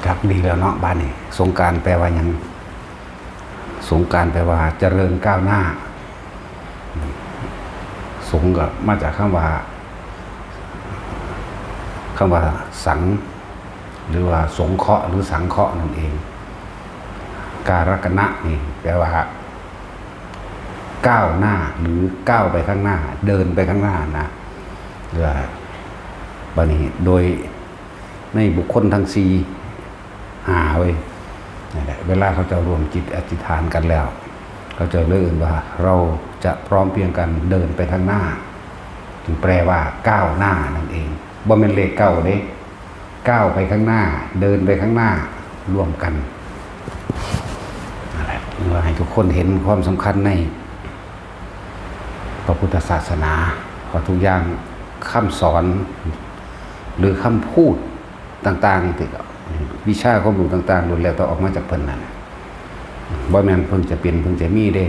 ຄັບ ດີແລ້ວເນາະ ບາດນີ້ ສົງການແປວ່າຫຍັງ? ສົງການແປວ່າຈະເລີນກ້າວໜ້າ. ສົງກໍມາຈາກຄຳວ່າ ຄຳວ່າສັງ ຫຼືວ່າສົງເຄາະ ຫຼືສັງເຄາະນັ້ນເອງ. ກາລະກະນະນີ້ແປວ່າກ້າວໜ້າ ຫຼືກ້າວໄປຂ້າງໜ້າ ເດີນໄປຂ້າງໜ້ານະ. ແລ້ວບາດນີ້ໂດຍ ໃນບຸກຄົນທັງສີ່ ຫ້າເວີຍ ນັ້ນແຫຼະ ເວລາເຂົາເຈົ້າຮ່ວມຈິດອະທິຖານກັນແລ້ວ ເຂົາເຈົ້າເລີຍເອີ້ນວ່າ ເຮົາຈະພ້ອມພຽງກັນເດີນໄປທາງໜ້າ ຈຶ່ງແປວ່າກ້າວໜ້ານັ້ນເອງ. ບໍ່ແມ່ນເລກເກົ້າເດ້ ກ້າວໄປຂ້າງໜ້າ ເດີນໄປຂ້າງໜ້າ ລວມກັນ. ນັ້ນແຫຼະ ວ່າໃຫ້ທຸກຄົນເຫັນຄວາມສຳຄັນໃນ ພະພຸດທະສາສະໜາ ເພາະທຸກຢ່າງ ຄຳສອນ ຫຼື ຄຳພູດຕ່າງໆ ທີ່ວິຊາຄວາມຮູ້ຕ່າງໆ ລ້ວນແລ້ວແຕ່ອອກມາຈາກເພິ່ນນັ້ນ. ບໍ່ແມ່ນເພິ່ງຈະເປັນ ເພິ່ງຈະມີເດ້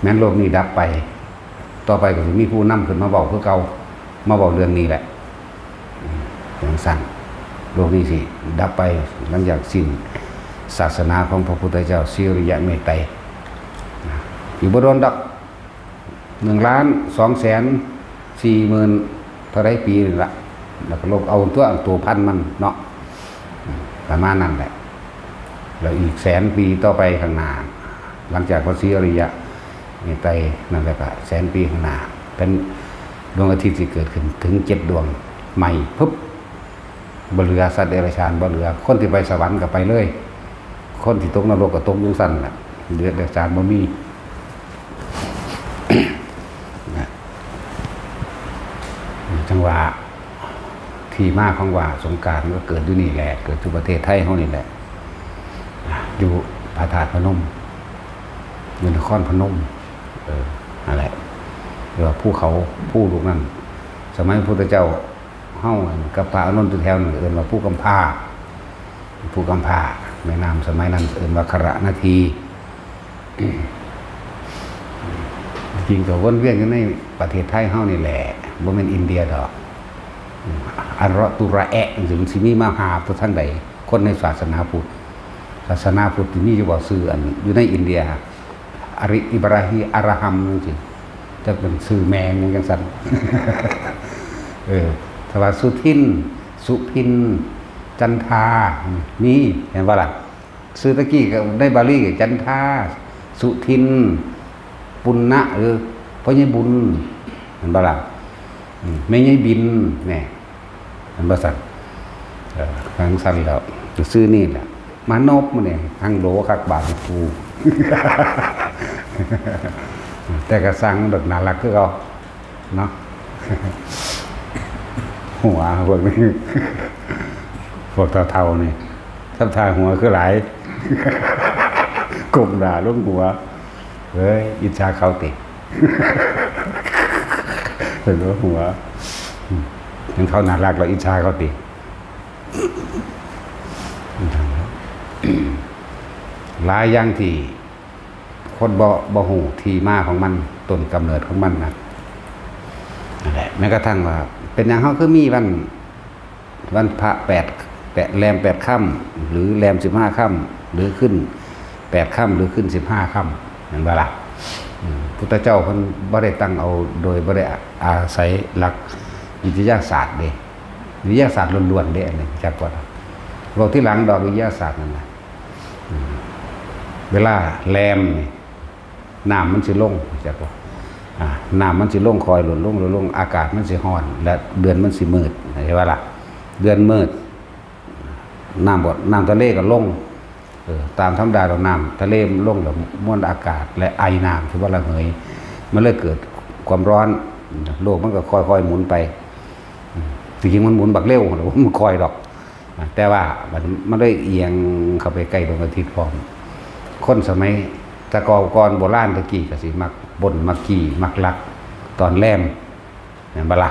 ແມ່ນໂລກນີ້ດັບໄປ ຕໍ່ໄປກໍຊິມີຜູ້ນຳຂຶ້ນມາເວົ້າຄືເກົ່າ ມາເວົ້າເລື່ອງນີ້ແຫຼະ. ອືມ ຈັ່ງຊັ້ນ ໂລກນີ້ຊິດັບໄປ ຫຼັງຈາກສິ້ນສາສະໜາຂອງພະພຸດທະເຈົ້າ ສິລິຍະເມດໄຕ ນະ ອີກບໍ່ດົນດອກ ໜຶ່ງລ້ານສອງແສນສີ່ໝື່ນເທົ່າໃດປີນີ້ລະ ແລ້ວກໍລົບເອົາຕົວ ອັນໂຕພັນມັນເນາະ ອືມ ປະມານນັ້ນແຫຼະ. ແລ້ວອີກແສນປີຕໍ່ໄປຂ້າງໜ້າ ຫຼັງຈາກພະສີອະລິຍະເມດໄຕນັ້ນແລ້ວ ກໍແສນປີຂ້າງໜ້າ ເປັນດວງອາທິດຊິເກີດຂຶ້ນເຖິງເຈັດດວງໃໝ່ ປຶບ ບໍ່ເຫຼືອສັດເດຍລະສານ ບໍ່ເຫຼືອ ຄົນທີ່ໄປສະຫວັນກໍໄປເລີຍ ຄົນທີ່ຕົກນະລົກກໍຕົກຢູ່ຊັ້ນແຫຼະ ເດຍລະສານບໍ່ມີ. ຈັ່ງວ່າ ທີ່ມາຂອງວ່າສົງການກໍເກີດຢູ່ນີ້ແຫຼະ ເກີດຢູ່ປະເທດໄທເຮົານີ້ແຫຼະ ຢູ່ພະທາດພະນົມ ຢູ່ນະຄອນພະນົມ ເອີ ນັ້ນແຫຼະ ຫຼືວ່າພູເຂົາ ພູລູກນັ້ນ ສະໄໝພຸດທະເຈົ້າ ເຮົາກັບພະອານົນຢູ່ແຖວນັ້ນ ເອີ້ນວ່າພູກຳພ້າ ພູກຳພ້າ ແມ່ນ້ຳສະໄໝນັ້ນເອີ້ນວ່າຄະລະນະທີ. ທີ່ຈິງກໍວົນວຽນຢູ່ໃນປະເທດໄທເຮົານີ້ແຫຼະ ບໍ່ແມ່ນອິນເດຍດອກ. ອາຣະຕຸຣະແອະ ມັນຊິມີມາຫາແຕ່ທາງໃດ? ຄົນໃນສາສະໜາພຸດ ສາສະໜາພຸດທີ່ມີຢູ່ບໍ່ ຊື່ອັນຢູ່ໃນອິນເດຍ ອາຣິ ອິບຣາຮີ ອາຣະຮຳ ຈັ່ງຊີ້ ຈັກເປັນຊື່ແມ່ຫຍັງຈັ່ງຊັ້ນ. ເອີ ຖ້າວ່າສຸທິນ ສຸພິນ ຈັນທາ ມີ ເຫັນບໍ່ລະ? ຊື່ຕະກີ້ກໍໃນບາລີກໍຈັນທາ ສຸທິນ ປຸນນະ ເອີ ພໍ່ໃຫຍ່ບຸນ ເຫັນບໍ່ລະ? ອືມ ແມ່ໃຫຍ່ບິນ ແນ່ ແມ່ນບໍ່ຊັ້ນ? ເອີ ຈັ່ງຊັ້ນແລ້ວ ຊື່ນີ້ແຫຼະ ມານົບມື້ນີ້ ທັງໂຫຼຄັກບາດນີ້ກູ ແຕ່ກະຊ່າງ ດອກໜ້າລັກຄືເກົ່າເນາະ. ຫົວພວກນີ້ ພວກເຖົ້າໆນີ້ ທຳທ່າຫົວຄືຫຼາຍ ກົ້ມໜ້າລົງຫົວ ເອີຍ ອິດສາເຂົາຕິ? ເຫັນບໍ່ ຫົວ ເຫັນເຂົາໜ້າລັກແລ້ວອິດສາເຂົາຕິ? ຫຼາຍຢ່າງທີ່ຄົນບໍ່ ບໍ່ຮູ້ທີ່ມາຂອງມັນ ຕົ້ນກຳເນີດຂອງມັນນະ ນັ້ນແຫຼະ. ແມ້ກະທັ່ງວ່າ ເປັນຫຍັງເຮົາຄືມີວັນ ວັນພະແປດ ແປດ ແລມແປດຄ່ຳ ຫຼື ແລມສິບຫ້າຄ່ຳ ຫຼື ຂຶ້ນແປດຄ່ຳ ຫຼື ຂຶ້ນສິບຫ້າຄ່ຳ ແມ່ນບໍ່ລະ? ອືມ ພຸດທະເຈົ້າເພິ່ນບໍ່ໄດ້ຕັ້ງເອົາໂດຍບໍ່ໄດ້ອາໄສຫຼັກວິທະຍາສາດເດ້ ວິທະຍາສາດລ້ວນໆເດ້ ອັນນີ້ຈັກວ່າ ເວົ້າທີຫຼັງດອກ ວິທະຍາສາດນັ້ນນະ. ອືມ ເວລາແລມນີ້ ນ້ຳມັນຊິລົງ ຮູ້ຈັກບໍ່? ອາ ນ້ຳມັນຊິລົງ ຄ່ອຍລົດລົງ ລົດລົງ ອາກາດມັນຊິຮ້ອນ ແລະ ເດືອນມັນຊິມືດ ເຫັນບໍ່ລະ? ເດືອນມືດ ນ້ຳບໍ່ ນ້ຳທະເລກໍລົງ ເອີ ຕາມທຳມະດາແລ້ວ ນ້ຳທະເລມັນລົງແລ້ວ ມວນອາກາດ ແລະ ໄອນ້ຳທີ່ວ່າລະເຫີຍ ມັນເລີຍເກີດຄວາມຮ້ອນ ໂລກມັນກໍຄ່ອຍໆໝູນໄປ. ອືມ ທີ່ຈິງມັນໝູນບັກເລັວ ມັນບໍ່ຄ່ອຍດອກ. ອາ ແຕ່ວ່າມັນ ມັນໄດ້ອຽງເຂົ້າໄປໃກ້ດວງອາທິດພ້ອມ. ຄົນສະໄໝແຕ່ກ່ອນ ໂບລານແຕ່ກີ້ກໍຊິມັກປຸ້ນ ມັກຈີ້ ມັກລັກຕອນແລມ ແມ່ນບໍ່ລະ?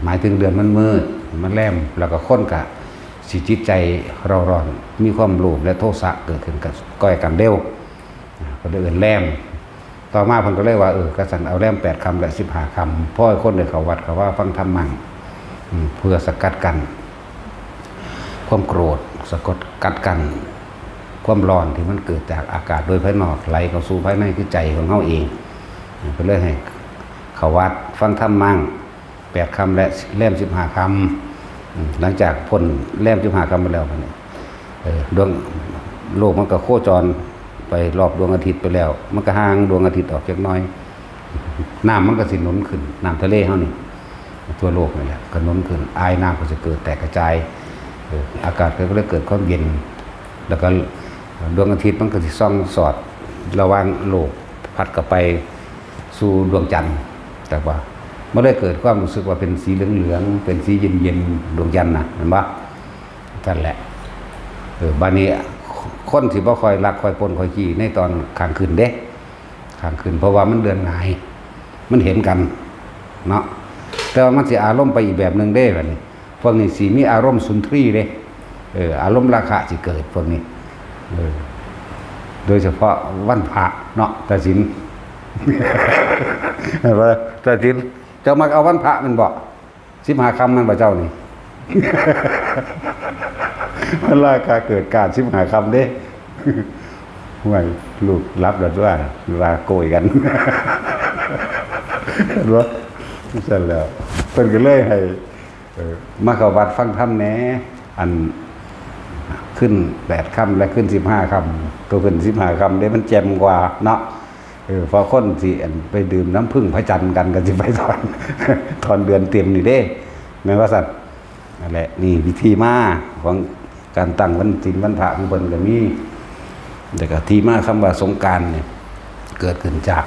ໝາຍເຖິງເດືອນມັນມືດ ມັນແລມ ແລ້ວກໍຄົນກໍຊິຈິດໃຈເຣົາຮ້ອນ ມີຄວາມໂລບ ແລະ ໂທສະເກີດຂຶ້ນກັບ ກ້ອຍກັນເລັວ ອາ ກໍເລີຍເອີ້ນແລມ. ຕໍ່ມາເພິ່ນກໍເລີຍວ່າ ເອີ ກະຊັ້ນເອົາແລມແປດຄ່ຳ ແລະ ສິບຫ້າຄ່ຳ ພໍໃຫ້ຄົນໄດ້ເຂົ້າວັດເຂົ້າວາຟັງທຳໝັ່ງ ອືມ ເພື່ອສະກັດກັ້ນຄວາມໂກຣດ ສະກົດກັດກັ້ນຄວາມຮ້ອນທີ່ມັນເກີດຈາກອາກາດໂດຍພາຍນອກໄຫຼເຂົ້າສູ່ພາຍໃນ ຄືໃຈຂອງເຮົາເອງ. ເພິ່ນເລີຍໃຫ້ເຂົ້າວັດຟັງທຳມ້າງແປດຄ່ຳ ແລະ ແລມສິບຫ້າຄ່ຳ. ຫຼັງຈາກພົ້ນແລມສິບຫ້າຄ່ຳໄປແລ້ວ ບັດນີ້ ເອີ ດວງໂລກມັນກໍໂຄຈອນໄປລອບດວງອາທິດໄປແລ້ວ ມັນກໍຫ່າງດວງອາທິດອອກຈັກໜ້ອຍ. ນ້ຳມັນກໍຊິໜູນຂຶ້ນ ນ້ຳທະເລເຮົານີ້ ທົ່ວໂລກນີ້ແຫຼະກໍໜູນຂຶ້ນ ອາຍນ້ຳກໍຊິເກີດແຕກກະຈາຍ ເອີ ອາກາດກໍເລີຍເກີດຄວາມເຢັນ ແລ້ວກໍດວງອາທິດມັນກໍຊິສ່ອງສອດລະຫວ່າງໂລກ ພັດເຂົ້າໄປສູ່ດວງຈັນ ແຕ່ວ່າມັນເລີຍເກີດຄວາມຮູ້ສຶກວ່າເປັນສີເຫຼືອງໆ ເປັນສີເຢັນໆ ດວງຈັນນະ ແມ່ນບໍ່? ຊັ້ນແຫຼະ. ເອີ ບາດນີ້ຄົນຊິບໍ່ຄ່ອຍລັກຄ່ອຍປົນຄ່ອຍຈີ້ໃນຕອນກາງຄືນເດ້ ກາງຄືນ ເພາະວ່າມັນເລື່ອນຫງາຍ ມັນເຫັນກັນເນາະ ແຕ່ວ່າມັນຊິອາລົມໄປອີກແບບໜຶ່ງເດ້. ບາດນີ້ພວກນີ້ຊິມີອາລົມສຸນທຣີເດ້ ເອີ ອາລົມລາຄະຊິເກີດພວກນີ້ ເອີ ໂດຍສະເພາະວັນພະເນາະ ຕາສິນ ເຫັນບໍ່? ຕາສິນ ເຈົ້າມັກເອົາວັນພະແມ່ນບໍ່? ສິບຫ້າຄ່ຳແມ່ນບໍ່ເຈົ້ານີ້? ມັນລາຄາເກີດການສິບຫ້າຄ່ຳເດ້. ຫ້ວຍ ລູກຫຼັບແລ້ວຕົວະ ວ່າໂກຍກັນ ເຫັນບໍ່? ຊັ້ນແລ້ວ ເພິ່ນກໍເລີຍໃຫ້ ເອີ ມາເຂົ້າວັດຟັງທຳແດ່ ອັນຄືນແປດຄ່ຳ ແລະ ຄືນສິບຫ້າຄ່ຳ ໂຕຂຶ້ນສິບຫ້າຄ່ຳເດ້ ມັນແຈ່ມກວ່າເນາະ. ເອີ ເພາະຄົນຊິ ອັນ ໄປດື່ມນ້ຳຜຶ້ງພະຈັນກັນ ກໍຊິໄປຕອນ ຕອນເດືອນເຕັມນີ້ເດ້ ແມ່ນວ່າຊັ້ນ. ນັ້ນແຫຼະ ນີ້ວິທີມາຂອງການຕັ້ງວັນສິນວັນພະຂອງເພິ່ນກໍມີ ແລ້ວກໍທີ່ມາຄຳວ່າສົງການນີ້ ເກີດຂຶ້ນຈາກ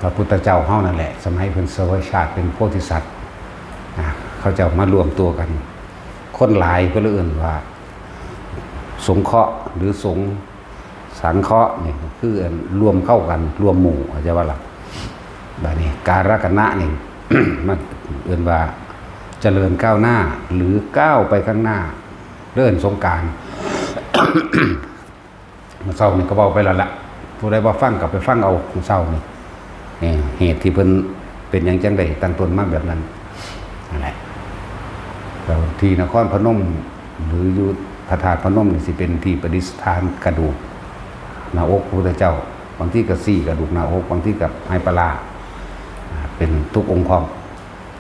ພະພຸດທະເຈົ້າເຮົານັ້ນແຫຼະ ສະໄໝເພິ່ນສະເຫວີຍຊາດເປັນໂພທິສັດ ອາ ເຂົາເຈົ້າມາລວມຕົວກັນ ຄົນຫຼາຍເພິ່ນເອີ້ນວ່າສົງເຄາະ ຫຼື ສົງ ສັງເຄາະນີ້ຄື ລວມເຂົ້າກັນ ລວມໝູ່ ເຂົ້າໃຈບໍ່ລະ? ບາດນີ້ກາລະກະນະນີ້ ມັນເອີ້ນວ່າຈະເລີນກ້າວໜ້າ ຫຼື ກ້າວໄປຂ້າງໜ້າ ເອີ້ນສົງການ. ມື້ເຊົ້ານີ້ກໍເວົ້າໄປແລ້ວລະ ຜູ້ໃດບໍ່ຟັງກໍໄປຟັງເອົາມື້ເຊົ້ານີ້. ເອີ ເຫດທີ່ເພິ່ນເປັນຫຍັງຈັ່ງໄດ້ຕັ້ງຕົ້ນມາແບບນັ້ນ ນັ້ນແຫຼະ. ແລ້ວທີ່ນະຄອນພະນົມ ຫຼື ຢູ່ພະທາດພະນົມນີ້ ຊິເປັນທີ່ປະດິດສະຖານກະດູກໜ້າອົກພະພຸດທະເຈົ້າ ບາງທີກໍຊີ້ກະດູກໜ້າອົກ ບາງທີກໍໄຮປະລາ ເປັນທຸກອົງພ້ອມ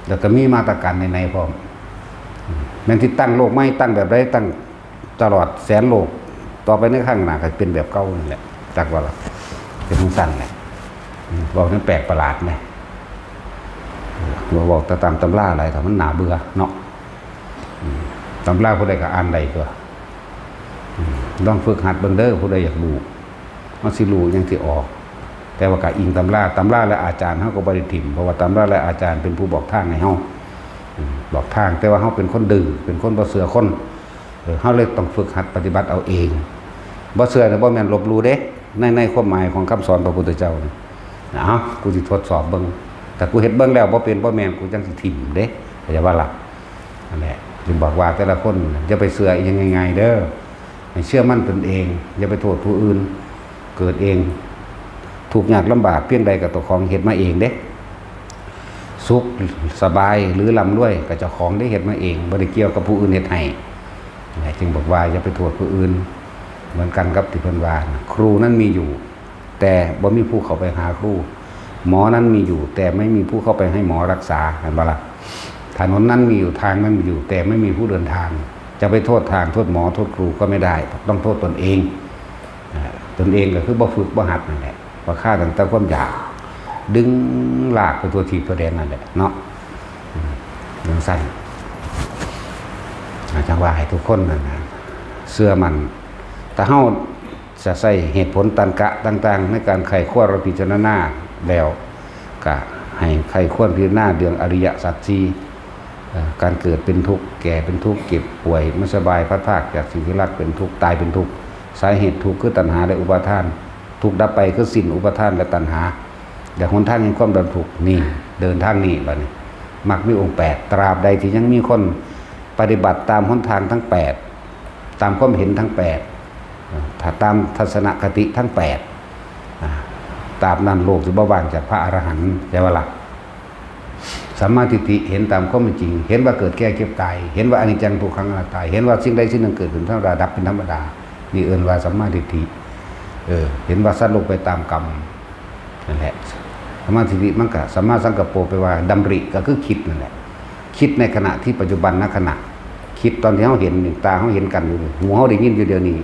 ແລ້ວກໍມີມາດຕະການໃນໆພ້ອມ. ແມ່ນຊິຕັ້ງໂລກໃໝ່ ຕັ້ງແບບໃດ ຕັ້ງ ຕະຫຼອດແສນໂລກ ຕໍ່ໄປໃນຂ້າງໜ້າກໍເປັນແບບເກົ່ານັ້ນແຫຼະ ຈັກວ່າລະ ເປັນຈັ່ງຊັ້ນແຫຼະ. ອືມ ເວົ້າແນວແປກປະຫຼາດແໝ່ ເອີ ເວົ້າແຕ່ຕາມຕຳລາຫຼາຍ ຖ້າມັນໜ້າເບື່ອເນາະ. ອືມ ຕຳລາຜູ້ໃດກໍອ່ານໄດ້ຕົວະ. ອືມ ລອງຝຶກຫັດເບິ່ງເດີ ຜູ້ໃດຢາກຮູ້ ເຮົາຊິຮູ້ຫຍັງທີ່ອອກ ແຕ່ວ່າກໍອີງຕຳລາ ຕຳລາ ແລະ ອາຈານເຮົາກໍບໍ່ໄດ້ຖິ້ມ ເພາະວ່າຕຳລາ ແລະ ອາຈານເປັນຜູ້ບອກທາງໃຫ້ເຮົາ ອືມ ບອກທາງ ແຕ່ວ່າເຮົາເປັນຄົນດື້ ເປັນຄົນບໍ່ເຊື່ອຄົນ ເອີ ເຮົາເລີຍຕ້ອງຝຶກຫັດປະຕິບັດເອົາເອງ. ບໍ່ເຊື່ອນີ້ບໍ່ແມ່ນລົບຫຼູ່ເດ້ ໃນ ໃນຄວາມໝາຍຂອງຄຳສອນພະພຸດທະເຈົ້ານີ້ ເອົາ ກູຊິທົດສອບເບິ່ງ ຖ້າກູເຮັດເບິ່ງແລ້ວບໍ່ເປັນບໍ່ແມ່ນ ກູຈັ່ງຊິຖິ້ມເດ້ ເຂົ້າໃຈບໍ່ລະ? ນັ້ນແຫຼະ ຈຶ່ງບອກວ່າແຕ່ລະຄົນຢ່າໄປເຊື່ອອີ່ຫຍັງງ່າຍໆເດີ ໃຫ້ເຊື່ອໝັ້ນຕົນເອງ ຢ່າໄປໂທດຜູ້ອື່ນ. ເກີດເອງ ທຸກຍາກລຳບາກພຽງໃດກໍເຈົ້າຂອງເຮັດມາເອງເດ້ ສຸກສະບາຍ ຫຼື ລ່ຳລວຍກໍເຈົ້າຂອງໄດ້ເຮັດມາເອງ ບໍ່ໄດ້ກ່ຽວກັບຜູ້ອື່ນເຮັດໃຫ້. ແລະ ຈຶ່ງບອກວ່າຢ່າໄປໂທດຜູ້ອື່ນ ເໝືອນກັນກັບທີ່ເພິ່ນວ່າ ຄູນັ້ນມີຢູ່ ແຕ່ບໍ່ມີຜູ້ເຂົ້າໄປຫາຄູ ໝໍນັ້ນມີຢູ່ ແຕ່ໄມ່ມີຜູ້ເຂົ້າໄປໃຫ້ໝໍລັກສາ ແມ່ນບໍ່ລະ? ຖະໜົນນັ້ນມີຢູ່ ທາງນັ້ນມີຢູ່ ແຕ່ໄມ່ມີຜູ້ເດີນທາງ ຈະໄປໂທດທາງ ໂທດໝໍ ໂທດຄູກໍໄມ່ໄດ້ ຕ້ອງໂທດຕົນເອງ. ອາ ຕົນເອງກໍຄືບໍ່ຝຶກບໍ່ຫັດນັ້ນແຫຼະ ພາກັນຕັ້ງແຕ່ຄວາມຢາກ ດຶງລາກໄປທົ່ວທີບທົ່ວແດນນັ້ນແຫຼະເນາະ. ອືມ ຈັ່ງຊັ້ນ ອາ ຈັ່ງວ່າໃຫ້ທຸກຄົນນັ້ນນະ ເຊື່ອໝັ້ນ ຖ້າເຮົາຈະໃຊ້ເຫດຜົນຕັນກະຕ່າງໆ ໃນການໃຄ່ຄວນ ແລະ ພິຈາລະນາແລ້ວ ກະໃຫ້ໃຄ່ຄວນພິຈາລະນາເລື່ອງອະລິຍະສັດສີ່ ເອີ ການເກີດເປັນທຸກ ແກ່ເປັນທຸກ ເຈັບປ່ວຍ ບໍ່ສະບາຍ ພັດພາກຈາກສິ່ງທີ່ຮັກ ເປັນທຸກ ຕາຍເປັນທຸກ ສາເຫດທຸກຄືຕັນຫາ ແລະ ອຸປາທານ ທຸກດັບໄປຄືສິ້ນອຸປາທານ ແລະ ຕັນຫາ ແລະ ຫົນທາງແຫ່ງຄວາມດັບທຸກ ນີ້ ເດີນທາງນີ້ ບາດນີ້ ມັກມີອົງແປດ ຕາບໃດທີ່ຍັງມີຄົນປະຕິບັດຕາມຫົນທາງທັງແປດ ຕາມຄວາມເຫັນທັງແປດ ຖ້າຕາມທັດສະນະຄະຕິທັງແປດ ອາ ຕາບນັ້ນໂລກຊິບໍ່ວ່າງຈາກພະອະລະຫັນ ແຕ່ວ່າລະ ສຳມາທິດຖິເຫັນຕາມຄວາມເປັນຈິງ, ເຫັນວ່າເກີດແກ່ເຈັບຕາຍ, ເຫັນວ່າອະນິດຈັງ ທຸກຂັງ ອະນັດຕາ, ເຫັນວ່າສິ່ງໃດສິ່ງໜຶ່ງເກີດຂຶ້ນທຳມະດາ ດັບເປັນທຳມະດາ. ນີ້ເອີ້ນວ່າສຳມາທິດຖິ. ເອີ ເຫັນວ່າສັດໂລກໄປຕາມກຳ. ນັ້ນແຫຼະ ສຳມາທິດຖິມັນກະ ສຳມາສັງກັບໂປ ແປວ່າດຳລິ ກໍຄືຄິດນັ້ນແຫຼະ. ຄິດໃນຂະນະທີ່ປັດຈຸບັນນະຂະນະ, ຄິດຕອນທີ່ເຮົາເຫັນນີ້, ຕາເຮົາເຫັນກັນຢູ່ນີ້, ຫູເຮົາໄດ້ຍິນຢູ່ດຽວນີ້,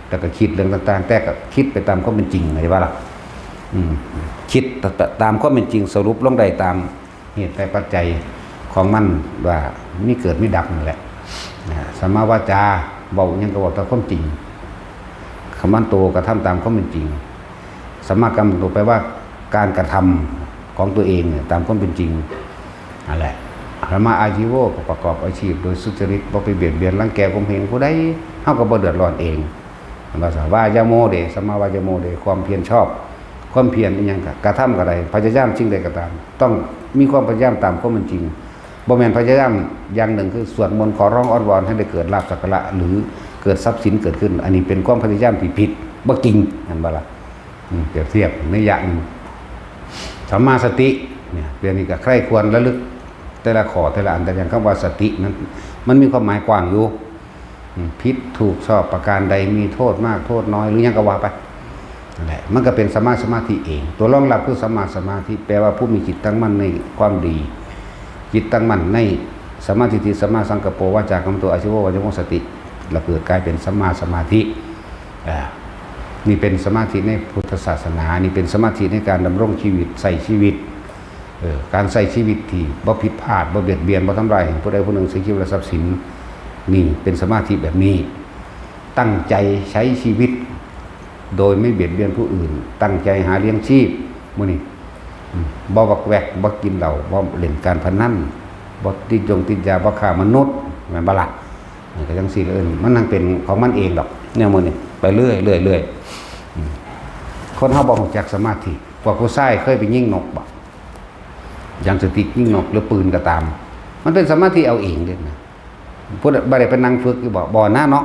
ແລ້ວກໍຄິດເລື່ອງຕ່າງໆ, ແຕ່ກໍຄິດໄປຕາມຄວາມເປັນຈິງ, ເຫັນບໍ່ລະ? ອືມ ຄິດຕາມຄວາມເປັນຈິງ, ສະຫຼຸບລົງໄດ້ຕາມເຫດແລະປັດໄຈຂອງມັນ ວ່າມີເກີດມີດັບນັ້ນແຫຼະ. ອາ ສຳມາວາຈາ ເວົ້າຫຍັງກໍເວົ້າຕາມຄວາມຈິງ, ສຳມາໂຕ ກະທຳຕາມຄວາມເປັນຈິງ. ສຳມາກັມມັນໂຕ ແປວ່າການກະທຳຂອງຕົວເອງເນຍ ຕາມຄວາມເປັນຈິງ. ນັ້ນແຫຼະ ສຳມາອາຊີໂວ ກໍປະກອບອາຊີບໂດຍສຸດຈະລິດ, ບໍ່ໄປບຽດບຽນ ລັງແກ ຂົ່ມເຫງຜູ້ໃດ, ເຮົາກໍບໍ່ເດືອດຮ້ອນເອງ. ສຳມາວາຍາໂມເດ ສຳມາວາຍາໂມເດ ຄວາມພຽນຊອບ, ຄວາມພຽນອີ່ຫຍັງກະ ກະທຳກໍໄດ້, ພະຍາຍາມສິ່ງໃດກໍຕາມ ຕ້ອງມີຄວາມພະຍາຍາມຕາມຄວາມເປັນຈິງ. ບໍ່ແມ່ນພະຍາຍາມຢ່າງໜຶ່ງ ຄືສວດມົນຂໍຮ້ອງອ້ອນວອນໃຫ້ໄດ້ເກີດລາບສັກກາລະ ຫຼື ເກີດຊັບສິນເກີດຂຶ້ນ, ອັນນີ້ເປັນຄວາມພະຍາຍາມທີ່ຜິດ, ບໍ່ຈິງ, ແມ່ນບໍ່ລະ? ອືມ ປຽບທຽບໃນໄລຍະໜຶ່ງ. ສຳມາສະຕິເນຍ ເປັນນີ້ກໍໃຄ່ຄວນລະລຶກແຕ່ລະຂໍ້ແຕ່ລະອັນ, ແຕ່ຢ່າງຄຳວ່າສະຕິນັ້ນ ມັນມີຄວາມໝາຍກວ້າງຢູ່. ອືມ ຜິດຖືກຊອບປະການໃດ, ມີໂທດມາກໂທດນ້ອຍ ຫຼື ຫຍັງກໍວ່າໄປ, ນັ້ນແຫຼະ ມັນກໍເປັນສຳມາສະມາທິເອງ. ຕົວລອງຮັບຄືສຳມາສະມາທິ ແປວ່າຜູ້ມີຈິດຕັ້ງໝັ້ນໃນຄວາມດີ, ຈິດຕັ້ງໝັ້ນໃນສຳມາທິດຖິ, ສຳມາສັງກັບໂປ, ວາຈາກັມມັນໂຕ, ອາຊີໂວ ວາຍາໂມ ສະຕິ ລະເກີດກາຍເປັນສຳມາສະມາທິ. ອາ ນີ້ເປັນສະມາທິໃນພຸດທະສາສະໜາ, ນີ້ເປັນສະມາທິໃນການດຳລົງຊີວິດ, ໃຊ້ຊີວິດ. ເອີ ການໃຊ້ຊີວິດທີ່ບໍ່ຜິດພາດ, ບໍ່ບຽດບຽນ, ບໍ່ທຳລາຍໃຫ້ຜູ້ໃດຜູ້ໜຶ່ງເສຍຊີວິດ ແລະ ຊັບສິນ, ນີ້ເປັນສະມາທິແບບນີ້. ຕັ້ງໃຈໃຊ້ຊີວິດໂດຍໄມ່ບຽດບຽນຜູ້ອື່ນ, ຕັ້ງໃຈຫາລ້ຽງຊີບມື້ນີ້. ອືມ ບໍ່ວັອກແວັກ, ບໍ່ກິນເຫຼົ້າ, ບໍ່ຫຼິ້ນການພະນັນ, ບໍ່ຕິດຢົງຕິດຢາ, ບໍ່ຄ້າມະນຸດ, ແມ່ນບໍ່ລະ? ເອີ ກໍຈັ່ງຊີ້ເອີ້ນ ມັນຍັງເປັນຂອງມັນເອງດອກ ແນວມື້ນີ້ ໄປເລື້ອຍໆ. ອືມ ຄົນເຮົາບໍ່ຮູ້ຈັກສະມາທິ. ພວກຜູ້ຊາຍເຄີຍໄປຍິງນົກບໍ່? ຢາງສະຕິກຍິງນົກ ຫຼື ປືນກໍຕາມ, ມັນເປັນສະມາທິເອົາເອງເດ້ນະ. ຜູ້ໃດ ບໍ່ໄດ້ໄປນັ່ງຝຶກຢູ່ບໍ່? ບໍ່ນະເນາະ.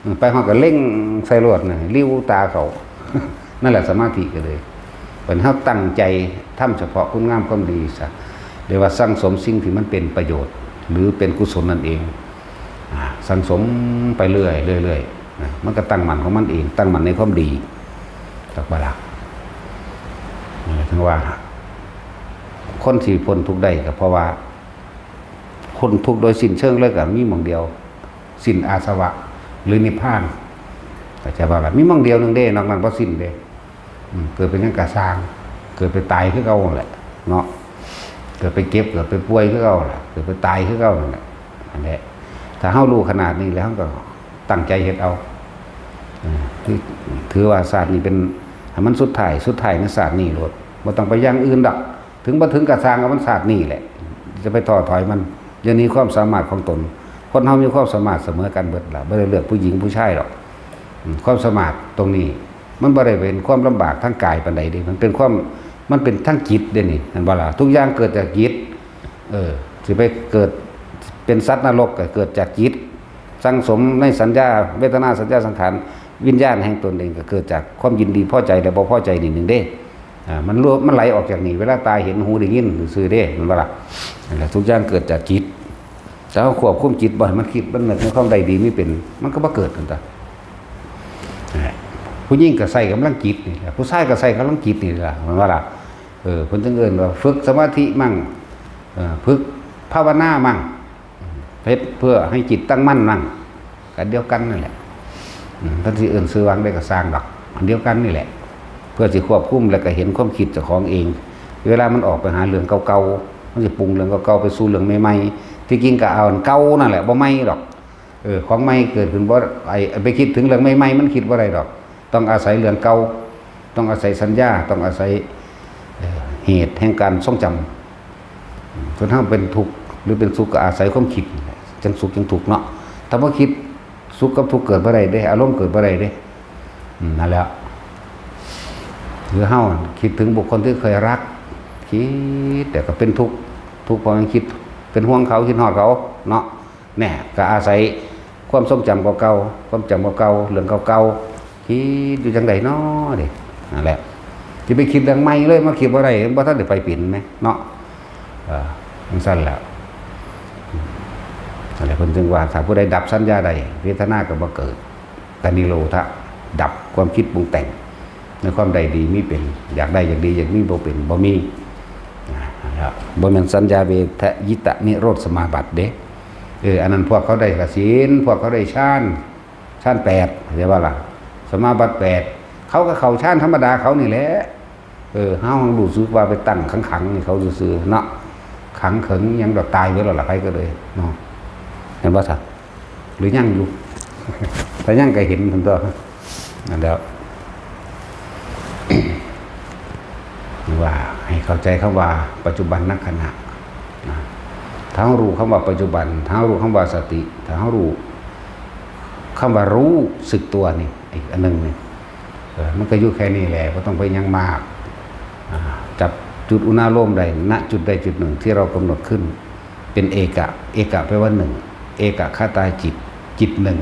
ອືມ ໄປຮອດກໍເລັງໃສ່ໂລດນະ, ລິ້ວຕາເຂົ້າ. ນັ້ນແຫຼະສະມາທິກໍເລີຍ ເປັນເຮົາຕັ້ງໃຈທຳສະເພາະຄຸນງາມຄວາມດີຊະ, ເລີຍວ່າສັ່ງສົມສິ່ງທີ່ມັນເປັນປະໂຫຍດ ຫຼື ເປັນກຸສົນນັ້ນເອງ. ອາ ສັ່ງສົມໄປເລື້ອຍໆ ເລື້ອຍໆ ນະ, ມັນກໍຕັ້ງໝັ້ນຂອງມັນເອງ, ຕັ້ງໝັ້ນໃນຄວາມດີ. ຈັກບໍ່ລະ? ເອີ ເຖິງວ່າຄົນທີ່ພົ້ນທຸກໄດ້ ກໍເພາະວ່າ ພົ້ນທຸກໂດຍສິ້ນເຊີງເລີຍກໍມີໝ່ອງດຽວ, ສິ້ນອາສະວະ ຫຼື ນິບພານ. ເຂົ້າໃຈບໍ່ລະ? ມີໝ່ອງດຽວໜຶ່ງເດ້, ນອກນັ້ນບໍ່ສິ້ນເດ້. ອືມ ເກີດເປັນຫຍັງກະຊ່າງ, ເກີດໄປຕາຍຄືເກົ່າຫັ້ນແຫຼະເນາະ, ເກີດໄປເຈັບ, ເກີດໄປປ່ວຍຄືເກົ່າແຫຼະ, ເກີດໄປຕາຍຄືເກົ່ານັ້ນແຫຼະ. ນັ້ນແຫຼະ ຖ້າເຮົາຮູ້ຂະໜາດນີ້ແລ້ວ ເຮົາກໍຕັ້ງໃຈເຮັດເອົາ. ເອີ ຖື ຖືວ່າຊາດນີ້ເປັນ ໃຫ້ມັນສຸດທ້າຍ, ສຸດທ້າຍໃນຊາດນີ້ໂລດ, ບໍ່ຕ້ອງໄປຢ່າງອື່ນດອກ. ເຖິງບໍ່ເຖິງກໍຊ່າງ, ເອົາມັນຊາດນີ້ແຫຼະ, ຈະໄປທໍ້ຖອຍມັນ. ຢ່າໜີຄວາມສາມາດຂອງຕົນ. ຄົນເຮົາມີຄວາມສາມາດສະເໝີກັນເບິດລະ, ບໍ່ໄດ້ເລືອກຜູ້ຍິງຜູ້ຊາຍດອກ. ອືມ ຄວາມສາມາດຕົງນີ້ ມັນບໍ່ໄດ້ເປັນຄວາມລຳບາກທາງກາຍປານໃດເດ້, ມັນເປັນຄວາມ ມັນເປັນທາງຈິດເດ້ນີ້, ແມ່ນບໍ່ລະ? ທຸກຢ່າງເກີດຈາກຈິດ. ເອີ ຊິໄປເກີດເປັນສັດນະລົກກໍເກີດຈາກຈິດ, ສັ່ງສົມໃນສັນຍາ ເວທະນາ ສັນຍາ ສັງຂານ ວິນຍານແຫ່ງຕົນເອງ ກໍເກີດຈາກຄວາມຍິນດີພໍໃຈ ແລະ ບໍ່ພໍໃຈນີ້ໜຶ່ງເດ້. ອາ ມັນ ມັນໄຫຼອອກຈາກນີ້ ເວລາຕາເຫັນ ຫູໄດ້ຍິນຊື່ໆເດ້, ແມ່ນບໍ່ລະ? ນັ້ນແຫຼະ ທຸກຢ່າງເກີດຈາກຈິດ. ຖ້າເຮົາຄວບຄຸມຈິດບໍ່ໃຫ້ມັນຄິດ ມັນນຶກໃນຄວາມໃດດີມີເປັນ, ມັນກໍບໍ່ເກີດຫັ້ນຕາ. ນັ້ນແຫຼະ ຜູ້ຍິງກໍໃຊ້ກຳລັງຈິດນີ້ແຫຼະ, ຜູ້ຊາຍກໍໃຊ້ກຳລັງຈິດນີ້ລະ, ແມ່ນບໍ່ລະ? ເອີ ເພິ່ນຈຶ່ງເອີ້ນວ່າຝຶກສະມາທິມັງ, ເອີ ຝຶກພາວະນາມັງ, ເຮັດເພື່ອໃຫ້ຈິດຕັ້ງໝັ້ນນັ້ນ ອັນດຽວກັນນັ້ນແຫຼະ. ອືມ ເພິ່ນຊິເອີ້ນຊື່ວ່າໃດກໍຊ່າງດອກ, ອັນດຽວກັນນີ້ແຫຼະ. ເພື່ອຊິຄວບຄຸມ ແລ້ວກໍເຫັນຄວາມຄິດເຈົ້າຂອງເອງ, ເວລາມັນອອກໄປຫາເລື່ອງເກົ່າໆ, ມັນຊິປຸງເລື່ອງເກົ່າໆໄປສູ່ເລື່ອງໃໝ່ໆ. ທີ່ຈິງກໍເອົາອັນເກົ່ານັ້ນແຫຼະ, ບໍ່ໃໝ່ດອກ. ເອີ ຂອງໃໝ່ເກີດຂຶ້ນບໍ່ໄດ້, ໄປຄິດເຖິງເລື່ອງໃໝ່ໆ ມັນຄິດບໍ່ໄດ້ດອກ. ຕ້ອງອາໄສເລື່ອງເກົ່າ, ຕ້ອງອາໄສສັນຍາ, ຕ້ອງອາໄສ ເອີ ເຫດແຫ່ງການຊົງຈຳ. ຄົນເຮົາເປັນທຸກ ຫຼື ເປັນສຸກ ກໍອາໄສຄວາມຄິດນີ້ແຫຼະ, ຈັ່ງສຸກຈັ່ງທຸກເນາະ. ຖ້າບໍ່ຄິດ ສຸກກັບທຸກເກີດບໍ່ໄດ້ເດ້, ອາລົມເກີດບໍ່ໄດ້ເດ້. ອືມ ນັ້ນແຫຼະ. ຄືເຮົາຄິດເຖິງບຸກຄົນທີ່ເຄີຍຮັກ, ຄິດແລ້ວກໍເປັນທຸກ, ທຸກເພາະຍັງຄິດເປັນຫ່ວງເຂົາ, ຄິດຮອດເຂົາເນາະ. ແນ່ ກໍອາໄສຄວາມຊົງຈຳເກົ່າໆ, ຄວາມຈຳເກົ່າໆ, ເລື່ອງເກົ່າໆ, ຄິດຢູ່ຈັ່ງໃດເນາະເດ. ນັ້ນແຫຼະ ຊິໄປຄິດເລື່ອງໃໝ່ເລີຍ, ມາຄິດບໍ່ໄດ້, ບໍ່ທັນໄດ້ໄປເປັນແມະເນາະ. ເອີ ຈັ່ງຊັ້ນແຫຼະ. ນັ້ນແຫຼະ ເພິ່ນຈຶ່ງວ່າ ຖ້າຜູ້ໃດດັບສັນຍາໄດ້ ເວທະນາກໍບໍ່ເກີດ ກໍນິໂຣທະ ດັບຄວາມຄິດປຸງແຕ່ງ ໃນຄວາມໃດດີມີເປັນ ຢາກໄດ້ຢາກດີຢາກມີບໍ່ເປັນ ບໍ່ມີ. ນະ ບໍ່ແມ່ນສັນຍາເວທະຍິຕະນິໂຣດສະມາບັດເດ້. ເອີ ອັນນັ້ນພວກເຂົາໄດ້ກະສິນ ພວກເຂົາໄດ້ຊານ ຊານແປດ ເຫັນບໍ່ລະ? ສະມາບັດແປດ ເຂົາກໍເຂົ້າຊານທຳມະດາເຂົານີ້ແຫຼະ. ເອີ ເຮົາຮູ້ສຶກວ່າໄປຕັ້ງຂັງໆໃຫ້ເຂົາຊື່ໆເນາະ ຂັງເຂີງຫຍັງດອກ ຕາຍເບິດແລ້ວລະ ໃຜກໍເລີຍເນາະ ເຫັນບໍ່ຊະ? ຫຼືຍັງຢູ່? ຖ້າຍັງກໍເຫັນພຸ້ນຕົວະ. ນັ້ນແຫຼະ ວ່າໃຫ້ເຂົ້າໃຈຄຳວ່າປັດຈຸບັນນະຂະນະນະ. ຖ້າເຮົາຮູ້ຄຳວ່າປັດຈຸບັນ ຖ້າເຮົາຮູ້ຄຳວ່າສະຕິ ຖ້າເຮົາຮູ້ຄຳວ່າຮູ້ສຶກຕົວນີ້ ອີກອັນໜຶ່ງນີ້ ເອີ ມັນກໍຢູ່ແຄ່ນີ້ແຫຼະ ບໍ່ຕ້ອງໄປຫຍັງມາກ. ອ່າ ຈັບຈຸດອຸນາໂລມໄດ້ ນະຈຸດໃດຈຸດໜຶ່ງທີ່ເຮົາກຳນົດຂຶ້ນ ເປັນເອກະ ເອກະແປວ່າໜຶ່ງ ເອກະຄະຕາຈິດ ຈິດໜຶ່ງ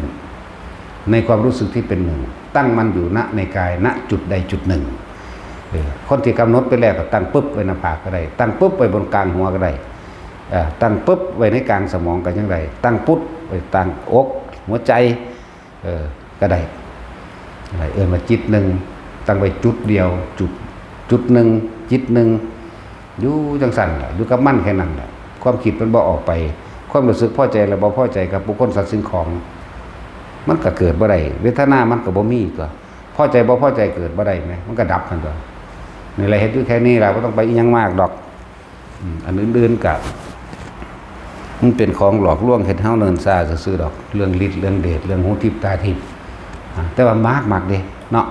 ໃນຄວາມຮູ້ສຶກທີ່ເປັນໜຶ່ງ ຕັ້ງໝັ້ນຢູ່ນະ ໃນກາຍ ນະຈຸດໃດຈຸດໜຶ່ງ. ເອີ ຄົນທີ່ກຳນົດໄປແລ້ວກໍຕັ້ງປຶບໄວ້ໜ້າຜາກກໍໄດ້ ຕັ້ງປຶບໄວ້ບົນກາງຫົວກໍໄດ້ ເອີ ຕັ້ງປຶບໄວ້ໃນກາງສະໝອງກໍຍັງໄດ້ ຕັ້ງປຸດໄວ້ກາງອົກຫົວໃຈ ເອີ ກໍໄດ້ ໄດ້ ເອີ້ນວ່າຈິດໜຶ່ງ ຕັ້ງໄວ້ຈຸດດຽວ ຈຸດ ຈຸດໜຶ່ງ ຈິດໜຶ່ງ ຢູ່ຈັ່ງຊັ້ນແຫຼະ ຢູ່ກັບມັນແຄ່ນັ້ນແຫຼະ. ຄວາມຄິດມັນບໍ່ອອກໄປ ຄວາມຮູ້ສຶກພໍໃຈ ແລະ ບໍ່ພໍໃຈກັບບຸກຄົນ ສັດ ສິ່ງຂອງ ມັນກໍເກີດບໍ່ໄດ້ ເວທະນາມັນກໍບໍ່ມີຕົວະ. ພໍໃຈບໍ່ພໍໃຈເກີດບໍ່ໄດ້ແມ ມັນກໍດັບຫັ້ນຕົວະ. ນີ້ແຫຼະ ເຮັດຢູ່ແຄ່ນີ້ລະ ບໍ່ຕ້ອງໄປອີ່ຫຍັງມາກດອກ. ອືມ ອັນອື່ນໆກະ ມັນເປັນຂອງຫຼອກລວງເຮັດເຮົາເນີນຊ້າຊື່ໆດອກ ເລື່ອງລິດເລື່ອງເດດ ເລື່ອງຫູທິບຕາທິບ. ອາ ແຕ່ວ່າມັກ ມັກເດ້ເນາະ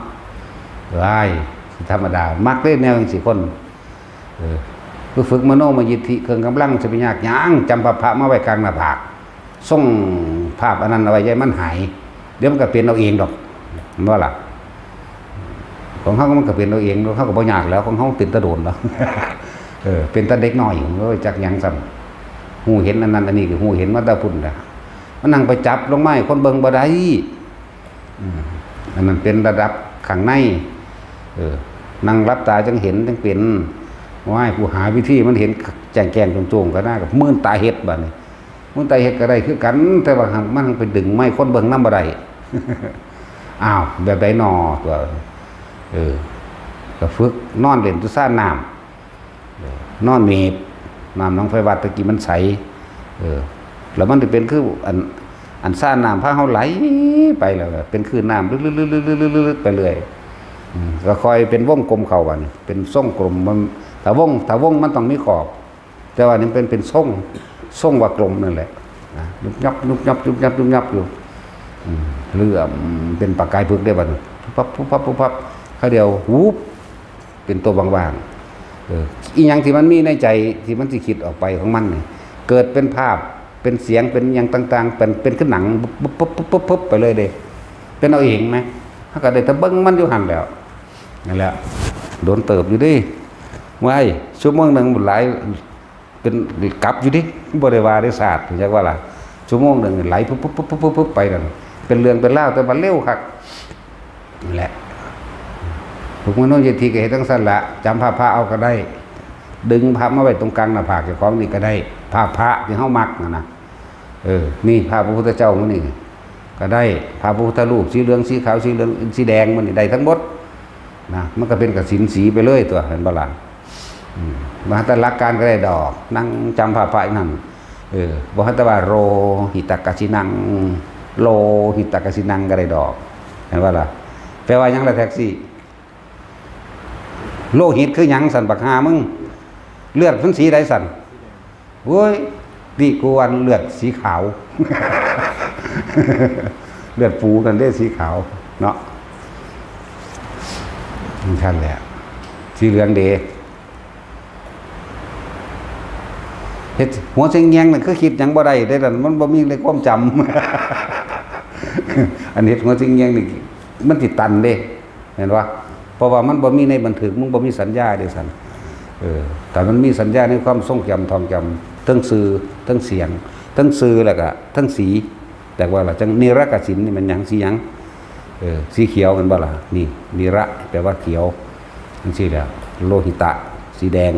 ຫຼາຍ ທຳມະດາ ມັກເດ້ແນວຈັ່ງຊີ້ຄົນ. ເອີ ໄປຝຶກມະໂນມະຍິດທິ ເຄື່ອງກຳລັງ ຊິໄປຍາກຫຍັງ ຈຳພາບພະມາໄວ້ກາງໜ້າຜາກ ສົ່ງພາບອັນນັ້ນເອົາໄວ້ ຢ່າໃຫ້ມັນຫາຍ ດຽວມັນກໍເປັນເອົາເອງດອກ ແມ່ນບໍ່ລະ? ຂອງເຮົາມັນກໍເປັນເອົາເອງ ເຮົາກໍບໍ່ຍາກແລ້ວ ຂອງເຮົາເປັນແຕ່ໂດນແລ້ວ. ເອີ ເປັນແຕ່ເດັກນ້ອຍ ໂອ້ຍ ຈັກຫຍັງຊ້ຳ ຮູ້ເຫັນອັນນັ້ນອັນນີ້ ກໍຮູ້ເຫັນມາແຕ່ພຸ້ນລະ ມານັ່ງໄປຈັບລົງມາໃຫ້ຄົນເບິ່ງບໍ່ໄດ້. ອືມ ອັນນັ້ນເປັນລະດັບຂ້າງໃນ ເອີ ນັ່ງຫຼັບຕາຈັ່ງເຫັນຈັ່ງເປັນ. ໂອ້ຍ ຜູ້ຫາວິທີມັນເຫັນແຈ້ງໆໂຈ້ງໆ ກໍໜ້າ ກໍມື່ນຕາເຮັດບາດນີ້ ມື້ໃດເຮັດກໍໄດ້ຄືກັນ ແຕ່ວ່າມັນໄປດຶງໄມ້ຄົນເບິ່ງນຳບໍ່ໄດ້. ອ້າວ ແບບໃດນໍຕົວະ? ເອີ ກໍຝຶກນອນຫຼິ້ນຢູ່ສະນ້ຳ ເອີ ນອນເມບ ນ້ຳໜອງໄຟວັດແຕ່ກີ້ມັນໃສ ເອີ ແລ້ວມັນຈະເປັນຄືອັນ ອັນສະນ້ຳພາເຮົາໄຫຼໄປ ແລ້ວເປັນຄື້ນນ້ຳລຶກໆໆໆໄປເລື້ອຍ ອືມ ກໍຄ່ອຍເປັນວົງກົມເຂົ້າ ບາດນີ້ເປັນຊົງກົມ ມັນ ຖ້າວົງ ຖ້າວົງມັນຕ້ອງມີຂອບ ແຕ່ວ່ານີ້ເປັນ ເປັນຊົງ ຊົງວ່າກົມນັ້ນແຫຼະນະ ຍຸບຍັບ ຍຸບຍັບ ຍຸບຍັບ ຍຸບຍັບຢູ່ ອືມ ເຫຼື້ອມເປັນປະກາຍເພິກໄດ້ບັດນີ້ ປຸບປັບ ປຸບປັບ ປຸບປັບ ຄາວດຽວ ຫວຸບ ເປັນຕົວວ່າງໆ ເອີ ອີ່ຫຍັງທີ່ມັນມີໃນໃຈ ທີ່ມັນຊິຄິດອອກໄປຂອງມັນນີ້ ເກີດເປັນພາບ ເປັນສຽງ ເປັນຫຍັງຕ່າງໆ ເປັນ ເປັນຄືໜັງ ປຶບ ປຶບ ປຶບ ໄປເລີຍເດ້ ເປັນເອົາເອງແມ ເຮົາກໍໄດ້ແຕ່ເບິ່ງມັນຢູ່ຫັ້ນແຫຼ້ວ. ນັ້ນແຫຼະ ດົນເຕີບຢູ່ເດ້ ວ້າຍ ຊົ່ວໂມງໜຶ່ງຫຼາຍ ເປັນກັບຢູ່ເດ້ ບໍ່ໄດ້ວ່າໄດ້ສາດ ຮູ້ຈັກວ່າລະ ຊົ່ວໂມງໜຶ່ງໄຫຼປຶບໆໆໆໄປນັ້ນ ເປັນເລື່ອງເປັນລາວ ແຕ່ວ່າເລັວຄັກ ນັ້ນແຫຼະ ຝຶກມະໂນຍະທິກໍເຮັດຈັ່ງຊັ້ນລະ ຈຳພາບພະເອົາກໍໄດ້ ດຶງພະມາໄວ້ຕົງກາງໜ້າຜາກເຈົ້າຂອງນີ້ກໍໄດ້ ພາບພະທີ່ເຮົາມັກຫັ້ນນະ ເອີ ນີ້ພະພະພຸດທະເຈົ້າມື້ນີ້ກໍໄດ້ ພະພະພຸດທະຮູບສີເຫຼືອງ ສີຂາວ ສີເຫຼືອງ ສີແດງ ມື້ນີ້ໄດ້ທັງໝົດ ນະ ມັນກໍເປັນກະສິນສີໄປເລີຍຕົວະ ເຫັນບໍ່ລະ? ອືມ ບໍ່ທັນຫຼັກການກໍໄດ້ດອກ ນັ່ງຈຳພາບພະຢູ່ຫັ້ນ ເອີ ບໍ່ທັນວ່າໂລຫິຕະກະສິນັງ ໂລຫິຕະກະສິນັງກໍໄດ້ດອກ ເຫັນບໍ່ລະ? ແປວ່າຫຍັງລະແທັກຊີ? ໂລຫິດຄືຫຍັງຊັ້ນບັກຫ່າມຶງ? ເລືອດມັນສີໃດຊັ້ນ? ໂອ້ຍ ນີ້ກູວ່າເລືອດສີຂາວ ເລືອດປູນັ້ນເດ້ສີຂາວເນາະ ຈັ່ງຊັ້ນແຫຼະ ສີເຫຼືອງເດ ເຮັດຫົວເສັງແຍງນັ້ນ ຄືຄິດຫຍັງບໍ່ໄດ້ເດ້ ນັ້ນມັນບໍ່ມີໃນຄວາມຈຳ ອັນເຮັດຫົວເສັງແຍງນີ້ ມັນຊິຕັນເດ້ ແມ່ນບໍ່? ເພາະວ່າມັນບໍ່ມີໃນບັນທຶກ ມັນບໍ່ມີສັນຍາເດ້ຊັ້ນ ເອີ ຖ້າມັນມີສັນຍາໃນຄວາມຊົງຈຳ ທ່ອງຈຳ ເຖິງຊື່ ເຖິງສຽງ ເຖິງຊື່ ແລ້ວກະເຖິງສີ ແຕ່ວ່າລະຈັ່ງນິຣະກະສິນນີ້ແມ່ນຫຍັງ? ສີຫຍັງ? ເອີ ສີຂຽວແມ່ນບໍ່ລະ? ນີ້ ນິຣະ ແປວ່າຂຽວ ຈັ່ງຊີ້ແຫຼະ ໂລຫິຕະ ສີແດງ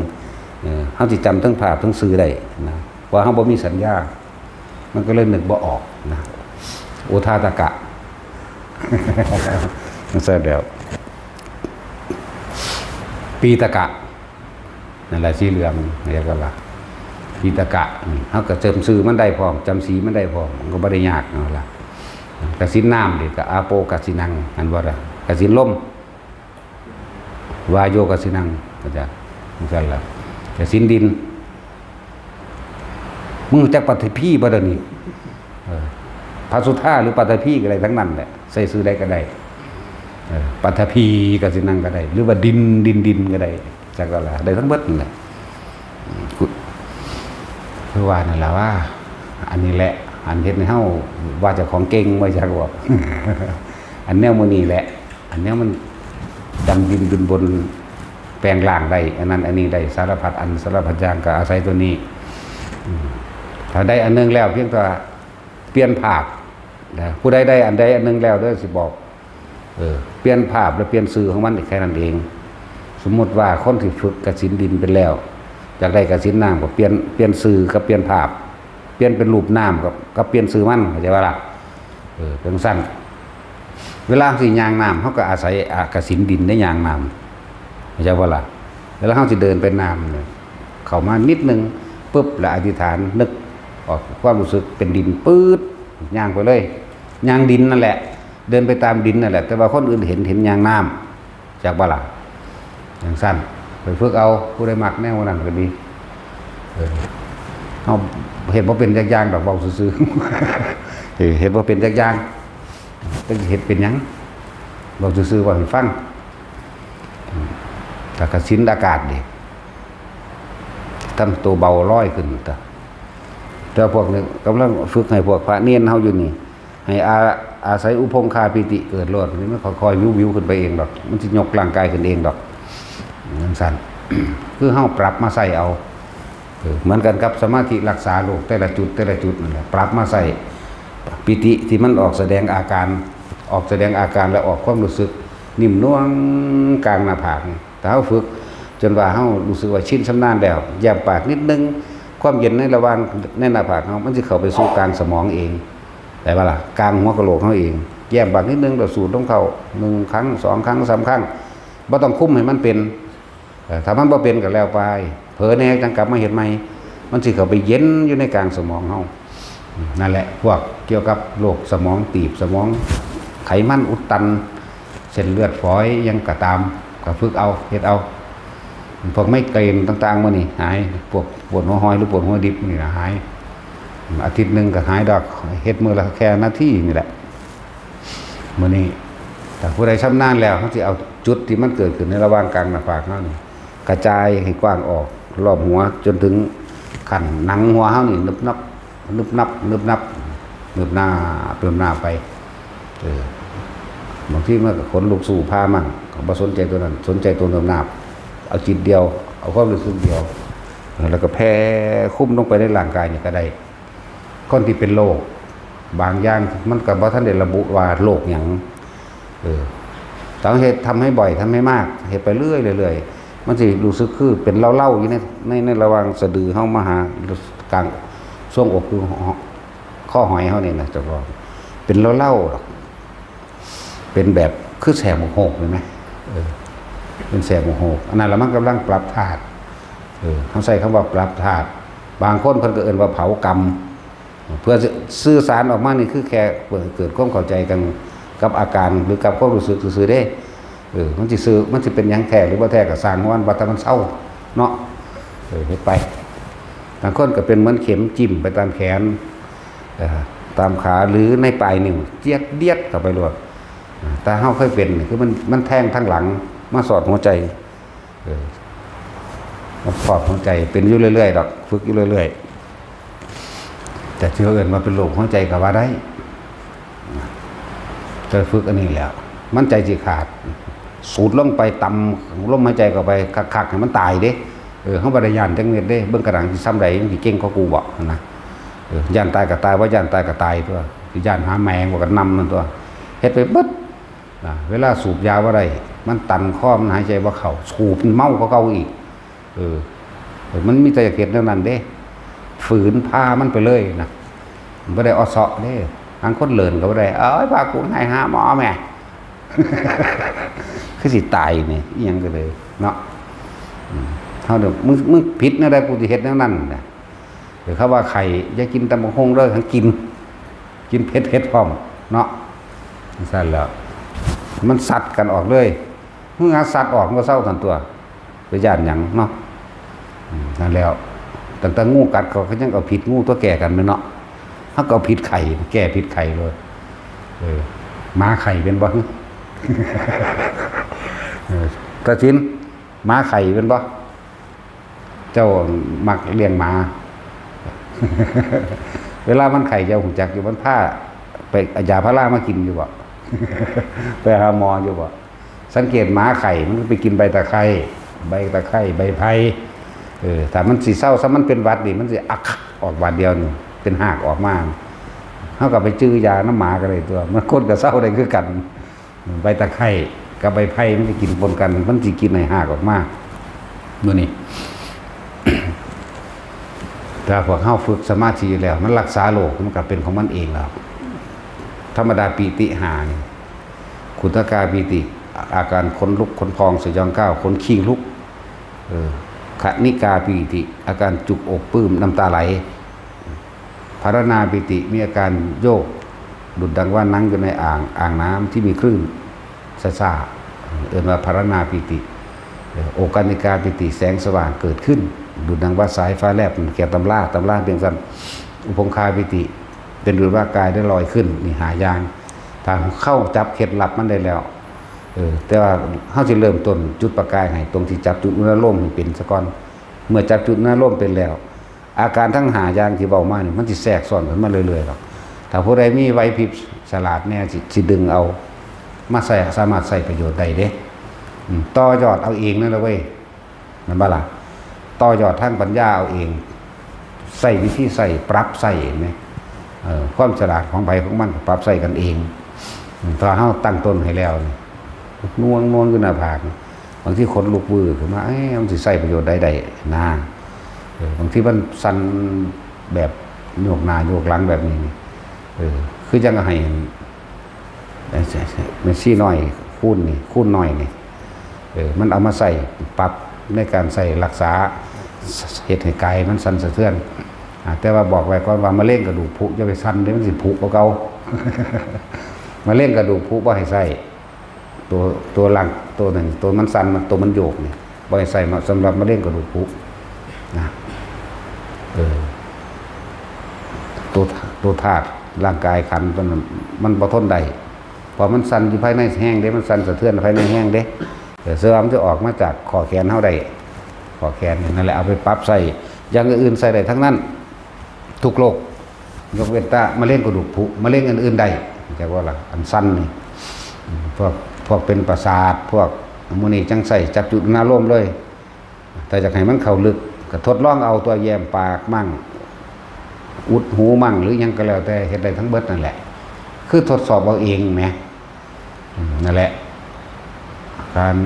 ເອີ ເຮົາຊິຈຳທັງພາບທັງຊື່ໄດ້ນະ ເພາະເຮົາບໍ່ມີສັນຍາ ມັນກໍເລີຍນຶກບໍ່ອອກນະ. ໂອທາຕະກະ ໃສ່ແລ້ວ ປີຕະກະ ນັ້ນແຫຼະ ສີເຫຼືອງ ຮຽກວ່າປີຕະກະ. ນີ້ເຮົາກໍຈຳຊື່ມັນໄດ້ພ້ອມ ຈຳສີມັນໄດ້ພ້ອມ ມັນກໍບໍ່ໄດ້ຍາກຫັ້ນລະ. ກະສິນນ້ຳນີ້ກໍອາໂປກະສິນັງ ແມ່ນບໍ່ລະ? ກະສິນລົມ ວາໂຍກະສິນັງ ເຂົ້າໃຈຈັ່ງຊັ້ນລະ. ກະສິນດິນ ມຶງຮູ້ຈັກປັດຖະພີບໍ່ດຽວນີ້? ເອີ ພະສຸທາ ຫຼື ປັດຖະພີກໍໄດ້ທັງນັ້ນແຫຼະ ໃສ່ຊື່ໃດກໍໄດ້. ເອີ ປັດຖະພີກະສິນັງກໍໄດ້ ຫຼືວ່າດິນ ດິນ ດິນກໍໄດ້ ຈັກກໍລະ ໄດ້ທັງເບິດນັ້ນແຫຼະ. ຄືວ່ານັ້ນລະວ່າ ອັນນີ້ແຫຼະ ອັນເຮັດໃຫ້ເຮົາວ່າເຈົ້າຂອງເກັ່ງ ບໍ່ຈັກວ່າ ອັນແນວມື້ນີ້ແຫຼະ ອັນແນວມັນຈຳດິນເປັນບົນ ແປງຮ່າງໄດ້ ອັນນັ້ນອັນນີ້ໄດ້ ສາລະພັດອັນສາລະພັດຢ່າງກໍອາໄສຕົວນີ້. ອືມ ຖ້າໄດ້ອັນໜຶ່ງແລ້ວ ພຽງແຕ່ປ່ຽນພາບນະ ຜູ້ໃດໄດ້ອັນໃດອັນໜຶ່ງແລ້ວເດີ ຊິບອກ ເອີ ປ່ຽນພາບ ແລະ ປ່ຽນຊື່ຂອງມັນແຄ່ນັ້ນເອງ. ສົມມຸດວ່າຄົນທີ່ຝຶກກະສິນດິນເປັນແລ້ວ ຢາກໄດ້ກະສິນນ້ຳ ກໍປ່ຽນ ປ່ຽນຊື່ກັບປ່ຽນພາບ ປ່ຽນເປັນຮູບນ້ຳກັບ ກັບປ່ຽນຊື່ມັນ ເຂົ້າໃຈບໍ່ລະ? ເອີ ເປັນຈັ່ງຊັ້ນ ເວລາເຮົາຊິຍ່າງນ້ຳ ເຮົາກໍອາໄສ ອາ ກະສິນດິນໄດ້ຍ່າງນ້ຳ ເຂົ້າໃຈບໍ່ລະ? ເວລາເຮົາຊິເດີນໄປນ້ຳນີ້ ເຂົ້າມານິດໜຶ່ງປຶບ ແລ້ວອະທິຖານ ນຶກອອກຄວາມຮູ້ສຶກເປັນດິນ ປຶດ ຍ່າງໄປເລີຍ ຍ່າງດິນນັ້ນແຫຼະ ເດີນໄປຕາມດິນນັ້ນແຫຼະ ແຕ່ວ່າຄົນອື່ນເຫັນ ເຫັນຍ່າງນ້ຳ. ຈັກບໍ່ລະ? ຈັ່ງຊັ້ນ ໄປຝຶກເອົາ ຜູ້ໃດມັກແນວນັ້ນກໍດີ. ເອີ ເຮົາເຮັດບໍ່ເປັນຈັກຢ່າງດອກ ເວົ້າຊື່ໆ ເອີ ເຮັດບໍ່ເປັນຈັກຢ່າງ ແຕ່ເຮັດເປັນຫຍັງ? ເວົ້າຊື່ໆ ເວົ້າໃຫ້ຟັງ. ອືມ ແລ້ວກໍສິນອາກາດເດ ທຳໂຕເບົາລອຍຂຶ້ນຕະ ແຕ່ພວກນີ້ກຳລັງຝຶກໃຫ້ພວກພະເນນເຮົາຢູ່ນີ້ ໃຫ້ອາ ອາໄສອຸພົງຄາປີຕິເກີດໂລດ ມັນຄ່ອຍໆວິວໆຂຶ້ນໄປເອງດອກ ມັນຊິຍົກຮ່າງກາຍຂຶ້ນເອງດອກ ຈັ່ງຊັ້ນ ຄືເຮົາປັບມາໃຊ້ເອົາ. ເອີ ເໝືອນກັນກັບສະມາທິຮັກສາໂລກ ແຕ່ລະຈຸດ ແຕ່ລະຈຸດນັ້ນແຫຼະ ປັບມາໃຊ້ ປີຕິທີ່ມັນອອກສະແດງອາການ ອອກສະແດງອາການ ແລະ ອອກຄວາມຮູ້ສຶກ ນິ້ມນວງກາງໜ້າຜາກ. ຖ້າເຮົາຝຶກຈົນວ່າເຮົາຮູ້ສຶກວ່າຊິນຊຳນານແລ້ວ ແຍ້ມປາກນິດໜຶ່ງ ຄວາມເຢັນໃນລະຫວ່າງ ໃນໜ້າຜາກເຮົາ ມັນຊິເຂົ້າໄປສູ່ກາງສະໝອງເອງ ໄດ້ບໍ່ລະ? ກາງຫົວກະໂຫຼກເຮົາເອງ ແຍ້ມປາກນິດໜຶ່ງ ແລ້ວສູດລົມເຂົ້າ ໜຶ່ງຄັ້ງ ສອງຄັ້ງ ສາມຄັ້ງ ບໍ່ຕ້ອງຄຸມໃຫ້ມັນເປັນ. ເອີ ຖ້າມັນບໍ່ເປັນກໍແລ້ວໄປ ເຜີແດ່ຈັ່ງກັບມາເຮັດໃໝ່ ມັນຊິເຂົ້າໄປເຢັນຢູ່ໃນກາງສະໝອງເຮົາ. ນັ້ນແຫຼະ ພວກກ່ຽວກັບໂລກສະໝອງຕີບ ສະໝອງໄຂມັນອຸດຕັນ ເສັ້ນເລືອດຝອຍ ຫຍັງກໍຕາມ ກໍຝຶກເອົາ ເຮັດເອົາ. ພວກໄມເກຣນຕ່າງໆ ມື້ນີ້ຫາຍ ພວກປວດຫົວຫອຍ ຫຼື ປວດຫົວດິບນີ້ນະຫາຍ ອາທິດໜຶ່ງກໍຫາຍດອກ ເຮັດມື້ລະແຄ່ນາທີນີ້ແຫຼະ. ມື້ນີ້ ຖ້າຜູ້ໃດຊຳນານແລ້ວ ເຮົາຊິເອົາຈຸດທີ່ມັນເກີດຂຶ້ນໃນລະຫວ່າງກາງໜ້າຜາກເຮົານີ້ ກະຈາຍໃຫ້ກວ້າງອອກຮອບຫົວ ຈົນເຖິງຂັ້ນໜັງຫົວເຮົານີ້ ໜຶບໜັບ ໜຶບໜັບ ໜຶບໜັບ ໜຶບໜາບ ໜຶບໜາບໄປ. ເອີ ບາງທີມັນກໍຂົນລຸກສູ້ພາມັນ ກໍບໍ່ສົນໃຈຕົວນັ້ນ ສົນໃຈຕົວໜຶບໜາບ ເອົາຈິດດຽວ ເອົາຄວາມຮູ້ສຶກດຽວ ແລ້ວກໍແຜ່ຄຸມລົງໄປໃນຮ່າງກາຍນີ້ກໍໄດ້. ຄົນທີ່ເປັນໂລກບາງຢ່າງ ມັນກໍບໍ່ທັນໄດ້ລະບຸວ່າໂລກຫຍັງ ເອີ ຕ້ອງເຮັດ ທຳໃຫ້ບ່ອຍ ທຳໃຫ້ມາກ ເຮັດໄປເລື້ອຍໆ ເລື້ອຍໆ ມັນຊິຮູ້ສຶກຄືເປັນເລົາໆຢູ່ໃນ ໃນ ໃນລະຫວ່າງສະດືເຮົາມາຫາກາງຊ່ວງອົກ ຄືຄໍຫອຍເຮົານີ້ນະ ເຈົ້າຂອງ ເປັນເລົາໆດອກ ເປັນແບບຄືແສບໝາກໂຫກເຫັນໄໝ? ເອີ ເປັນແສບໝາກໂຫກ ອັນນັ້ນລະມັນກຳລັງປັບທາດ. ເອີ ເຮົາໃຊ້ຄຳວ່າປັບທາດ ບາງຄົນເພິ່ນກໍເອີ້ນວ່າເຜົາກຳ ເພື່ອສື່ສານອອກມານີ້ ຄືແຄ່ເພື່ອໃຫ້ເກີດຄວາມເຂົ້າໃຈກັນກັບອາການ ຫຼື ກັບຄວາມຮູ້ສຶກຊື່ໆເດ້. ເອີ ມັນຊິຊື່ ມັນຊິເປັນຫຍັງແທ້ ຫຼື ບໍ່ແທ້ກໍຊ່າງມັນ ວ່າແຕ່ມັນເຊົາເນາະ. ເອີ ເຮັດໄປ ບາງຄົນກໍເປັນເໝືອນເຂັມຈິ້ມໄປຕາມແຂນ ເອີ ຕາມຂາ ຫຼື ໃນປາຍນິ້ວ ຈຽດດຽດເຂົ້າໄປໂລດ. ຖ້າເຮົາເຄີຍເປັນ ຄືມັນ ມັນແທງທາງຫຼັງມາສອດຫົວໃຈ ເອີ ມາສອດຫົວໃຈ ເປັນຢູ່ເລື້ອຍໆດອກ ຝຶກຢູ່ເລື້ອຍໆ ແຕ່ຊິເອີ້ນວ່າເປັນໂລກຫົວໃຈກໍວ່າໄດ້. ເຈົ້າຝຶກອັນນີ້ແລ້ວ ມັນໃຈຊິຂາດ ສູດລົງໄປ ຕ່ຳລົມຫາຍໃຈເຂົ້າໄປຄັກໆ ໃຫ້ມັນຕາຍເດ້. ເອີ ເຮົາບໍ່ໄດ້ຢ້ານຈັກເມັດເດ້ ເບິ່ງກະໜັງຊິຊ່ຳໃດ ມັນຊິເກັ່ງກວ່າກູບໍ ຫັ້ນນະ. ເອີ ຢ້ານຕາຍກໍຕາຍ ບໍ່ຢ້ານຕາຍກໍຕາຍຕົວະ ຊິຢ້ານຫາແມງບໍ່ກໍນຳນັ້ນຕົວະ ເຮັດໄປເບິດ. ນະ ເວລາສູບຢາບໍ່ໄດ້ ມັນຕັນຄໍ ມັນຫາຍໃຈບໍ່ເຂົ້າ ສູບເມົາກວ່າເກົ່າອີກ. ເອີ ມັນມີແຕ່ຢາກເຮັດແນວນັ້ນເດ້ ຝືນພາມັນໄປເລີຍນະ ບໍ່ໄດ້ເອາະເຊາະເດ້. ບາງຄົນເລີນກໍບໍ່ໄດ້ ເອີຍ ພາກູໃຫ້ຫາໝໍແມ້ ຄືຊິຕາຍນີ້ ອີ່ຫຍັງກໍເລີຍເນາະ. ອືມ ເຮົາເດີ ມຶງ ມຶງຜິດແນວໃດ ກູຊິເຮັດແນວນັ້ນນະ. ເອີ ເຂົາວ່າໄຂ້ ຢ່າກິນຕຳບັກຫຸ່ງເດີ ໃຫ້ກິນ ກິນເຜັດໆພ້ອມເນາະ. ຈັ່ງຊັ້ນແລ້ວ ມັນຊັດກັນອອກເລີຍ ເມື່ອຊັດອອກມັນກໍເຊົາທັນຕົວະ. ໄປຢ້ານຫຍັງເນາະ. ອືມ ນັ້ນແລ້ວ ຕັ້ງແຕ່ງູກັດເຂົາກໍຍັງເອົາພິດງູຕົວະແກ້ກັນແມ່ນເນາະ. ເຮົາກໍເອົາພິດໄຂ້ແກ້ພິດໄຂ້ໂລດ. ເອີ ໝາໄຂ້ເປັນບໍ່? ເອີ ຕາສິນ ໝາໄຂ້ເປັນບໍ່? ເຈົ້າມັກລ້ຽງໝາ ເວລາມັນໄຂ້ເຈົ້າຮູ້ຈັກຢູ່ ມັນພາໄປເອົາຢາພາລາມາກິນຢູ່ບໍ່? ໄປຫາໝໍຢູ່ບໍ່? ສັງເກດໝາໄຂ້ ມັນໄປກິນໃບຕະໄຄ ໃບຕະໄຄ ໃບໄຜ່. ເອີ ຖ້າມັນຊິເຊົາ ຖ້າມັນເປັນຫວັດນີ້ ມັນຊິອັກອອກບາດດຽວນີ້ ເປັນຮາກອອກມາ. ເຮົາກໍໄປຈື່ຢານຳໝາກໍໄດ້ຕົວະ ມັນຄົນກໍເຊົາໄດ້ຄືກັນ. ໃບຕະໄຄກັບໃບໄຜ່ມັນຊິກິນປົນກັນ ມັນຊິກິນໃຫ້ຮາກອອກມາ. ມື້ນີ້ ຖ້າພວກເຮົາຝຶກສະມາທິຢູ່ແລ້ວ ມັນຮັກສາໂລກ ມັນກໍເປັນຂອງມັນເອງແລ້ວ. ທຳມະດາປີຕິຫ້ານີ້ ຂຸນທະກາປີຕິ ອາການຂົນລຸກ ຂົນພອງ ສະຫຍອງກ້າວ ຂົນຄີງລຸກ. ເອີ ຄະນິກາປີຕິ ອາການຈຸກອົບປຶ້ມ ນ້ຳຕາໄຫຼ. ພາລະນາປີຕິ ມີອາການໂຍກ ດຸດດັ່ງວ່ານັ່ງຢູ່ໃນອ່າງ ອ່າງນ້ຳທີ່ມີຄື້ນຊ້າໆ ເອີ້ນວ່າພາລະນາປີຕິ. ໂອການິກາປີຕິ ແສງສະຫວ່າງເກີດຂຶ້ນ ດຸດດັ່ງວ່າສາຍຟ້າແລບ ແກ່ນຕຳລາ ຕຳລາເປັນຈັ່ງຊັ້ນ. ອຸພົງຄາປີຕິ ເປັນດຸດວ່າກາຍໄດ້ລອຍຂຶ້ນ. ນີ້ຫ້າຢ່າງ ຖ້າເຮົາຈັບເຄັດລັບມັນໄດ້ແລ້ວ ເອີ ແຕ່ວ່າເຮົາຊິເລີ່ມຕົ້ນຈຸດປະກາຍໃຫ້ ຕົງທີ່ຈັບຈຸດອຸນາໂລມໃຫ້ເປັນສາກ່ອນ. ເມື່ອຈັບຈຸດອຸນາໂລມເປັນແລ້ວ ອາການທັງຫ້າຢ່າງທີ່ເວົ້າມານີ້ ມັນຊິແຊກຊ້ອນກັນມາເລື້ອຍໆດອກ. ຖ້າຜູ້ໃດມີໄຫວພິບສະຫຼາດແດ່ ຊິ ຊິດຶງເອົາມາໃຊ້ ສາມາດໃຊ້ປະໂຫຍດໄດ້ເດ້. ອືມ ຕໍ່ຍອດເອົາເອງນັ້ນລະເວີຍ ແມ່ນບໍ່ລະ? ຕໍ່ຍອດທາງປັນຍາເອົາເອງ ໃຊ້ວິທີໃຊ້ ປັບໃຊ້ເຫັນໄໝ? ເອີ ຄວາມສະຫຼາດຂອງໃຜຂອງມັນ ປັບໃຊ້ກັນເອງ. ອືມ ຖ້າເຮົາຕັ້ງຕົ້ນໃຫ້ແລ້ວນີ້ ນວງໆຢູ່ໜ້າຜາກ ບາງທີຂົນລຸກວືຂຶ້ນມາ ເອີ ມັນຊິໃຊ້ປະໂຫຍດໃດໄດ້ນະ. ເອີ ບາງທີມັນສັ່ນແບບໂຍກໜ້າໂຍກຫຼັງແບບນີ້ນີ້ ເອີ ຄືຈັ່ງໃຫ້ ແມ່ນສີ່ນ້ອຍຄູນນີ້ ຄູນນ້ອຍນີ້ ເອີ ມັນເອົາມາໃຊ້ປັບໃນການໃຊ້ລັກສາ ເຮັດໃຫ້ກາຍມັນສັ່ນສະເທືອນ. ອາ ແຕ່ວ່າບອກໄວ້ກ່ອນວ່າ ມະເຮັງກະດູກຜຸ ຢ່າໄປສັ່ນເດ້ ມັນຊິຜຸກວ່າເກົ່າ. ມະເຮັງກະດູກຜຸບໍ່ໃຫ້ໃຊ້. ຕົວ ຕົວຫຼັງ ຕົວນັ້ນ ຕົວມັນສັ່ນ ມັນ ຕົວມັນໂຍກນີ້ ບໍ່ໃຫ້ໃຊ້ມາ ສຳລັບມະເຮັງກະດູກຜຸນະ. ເອີ ຕົວ ຕົວທາດຮ່າງກາຍຂັນຕົວນັ້ນ ມັນບໍ່ທົນໄດ້ ເພາະມັນສັ່ນຢູ່ພາຍໃນແຮງເດ້ ມັນສັ່ນສະເທືອນພາຍໃນແຮງເດ້. ເອີ ເຊື່ອວ່າມັນຈະອອກມາຈາກຂໍ້ແຂນເຮົາໄດ້ ຂໍ້ແຂນນີ້ ນັ້ນແຫຼະ ເອົາໄປປັບໃຊ້ ຢ່າງອື່ນໆໃຊ້ໄດ້ທັງນັ້ນ ທຸກໂລກ ຍົກເວັ້ນແຕ່ມະເຮັງກະດູກຜຸ ມະເຮັງອັນອື່ນໄດ້ ເຈົ້າວ່າລະ ອັນສັ່ນນີ້ ອືມ ພວກ ພວກເປັນປະສາດ ພວກໝູ່ນີ້ຈັ່ງໃຊ້ຈັບຈຸດອຸນາໂລມເລີຍ. ຖ້າຢາກໃຫ້ມັນເຂົ້າເລິກ ກໍທົດລອງເອົາຕົວະ ແຍ້ມປາກໝັ້ງ ອຸດຫູໝັ້ງ ຫຼືຫຍັງກໍແລ້ວແຕ່ ເຮັດໄດ້ທັງເບິດນັ້ນແຫຼະ ຄືທົດສອບເອົາເອງແໝ. ອືມ ນັ້ນແຫຼະ ການ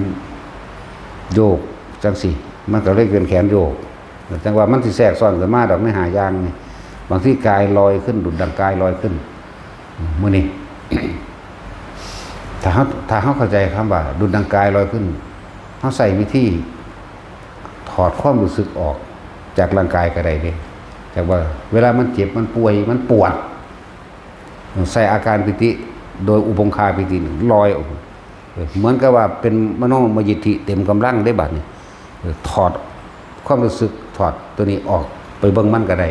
ໂຍກຈັ່ງຊີ້ ມັນກໍເລີຍເປັນແຂນໂຍກ. ຈັ່ງວ່າມັນຊິແຊກຊ້ອນຂຶ້ນມາດອກໃນຫ້າຢ່າງນີ້ ບາງທີກາຍລອຍຂຶ້ນ ດຸດດັ່ງກາຍລອຍຂຶ້ນ. ອືມ ມື້ນີ້ ຖ້າເຮົາ ຖ້າເຮົາເຂົ້າໃຈຄຳວ່າດຸດດັ່ງກາຍລອຍຂຶ້ນ ເຮົາໃຊ້ວິທີຖອດຄວາມຮູ້ສຶກອອກຈາກຮ່າງກາຍກໍໄດ້ເດ້. ຈັກວ່າເວລາມັນເຈັບ ມັນປ່ວຍ ມັນປວດ ໃສ່ອາການປີຕິ ໂດຍອຸພົງຄາປີຕິນີ້ລອຍອອກ ເອີ ເໝືອນກັບວ່າເປັນມະໂນມະຍິດຖິເຕັມກຳລັງເດ້ບາດນີ້. ເອີ ຖອດຄວາມຮູ້ສຶກ ຖອດຕົວນີ້ອອກໄປເບິ່ງມັນກໍໄດ້.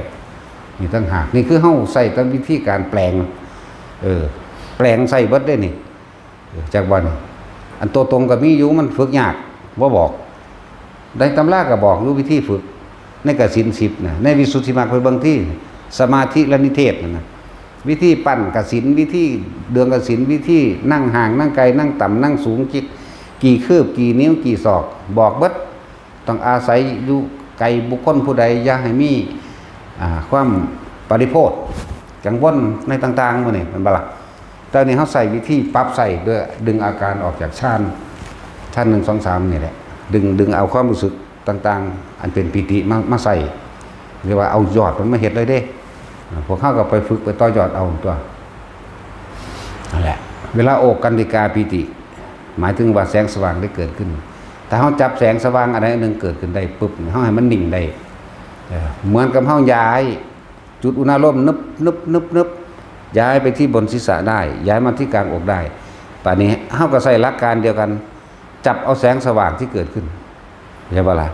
ນີ້ຕ່າງຫາກ ນີ້ຄືເຮົາໃຊ້ແຕ່ວິທີການແປງ ເອີ ແປງໃສ່ເບິດເດ້ນີ້. ເອີ ຈັກວ່ານີ້ ອັນຕົວຕົງກໍມີຢູ່ ມັນຝຶກຍາກ ບໍ່ບອກ ໃນຕຳລາກໍບອກຢູ່ວິທີຝຶກ ໃນກະສິນສິບນະ ໃນວິສຸດທິມັກໄປເບິ່ງທີ່ ສະມາທິ ແລະ ນິເທດນັ້ນນະ ວິທີປັ້ນກະສິນ ວິທີເດືອງກະສິນ ວິທີນັ່ງຫ່າງ ນັ່ງໄກ ນັ່ງຕ່ຳ ນັ່ງສູງ ກີ່ ກີ່ຄືບ ກີ່ນິ້ວ ກີ່ສອກ ບອກເບິດ. ຕ້ອງອາໄສຢູ່ໄກບຸກຄົນຜູ້ໃດ ຢ່າໃຫ້ມີ ອ່າ ຄວາມປະລິໂພດ ກັງວົນໃນຕ່າງໆ ໝູ່ນີ້ ແມ່ນບໍ່ລະ? ແຕ່ນີ້ເຮົາໃຊ້ວິທີປັບໃຊ້ໂດຍດຶງອາການອອກຈາກຊານ ຊານໜຶ່ງ ສອງ ສາມ ນີ້ແຫຼະ ດຶງ ດຶງເອົາຄວາມຮູ້ສຶກ ຕ່າງໆ ອັນເປັນປີຕິມາ ມາໃສ່ ຫຼືວ່າເອົາຍອດມັນມາເຮັດເລີຍເດ້. ພວກເຮົາກໍໄປຝຶກໄປຕໍ່ຍອດເອົາຕົວະ ນັ້ນແຫຼະ. ເວລາໂອກກັນຕິກາປີຕິ ໝາຍເຖິງວ່າແສງສະຫວ່າງໄດ້ເກີດຂຶ້ນ. ຖ້າເຮົາຈັບແສງສະຫວ່າງອັນໃດອັນໜຶ່ງເກີດຂຶ້ນໄດ້ປຶບ ເຮົາໃຫ້ມັນນິ່ງໄດ້ ເອີ ເໝືອນກັບເຮົາຍ້າຍຈຸດອຸນາລົມ ນຶບໆໆໆ ຍ້າຍໄປທີ່ບົນສີສະໄດ້ ຍ້າຍມາທີ່ກາງອົກໄດ້. ບາດນີ້ເຮົາກໍໃຊ້ຫຼັກການດຽວກັນ ຈັບເອົາແສງສະຫວ່າງທີ່ເກີດຂຶ້ນ ເຫັນບໍ່ລະ?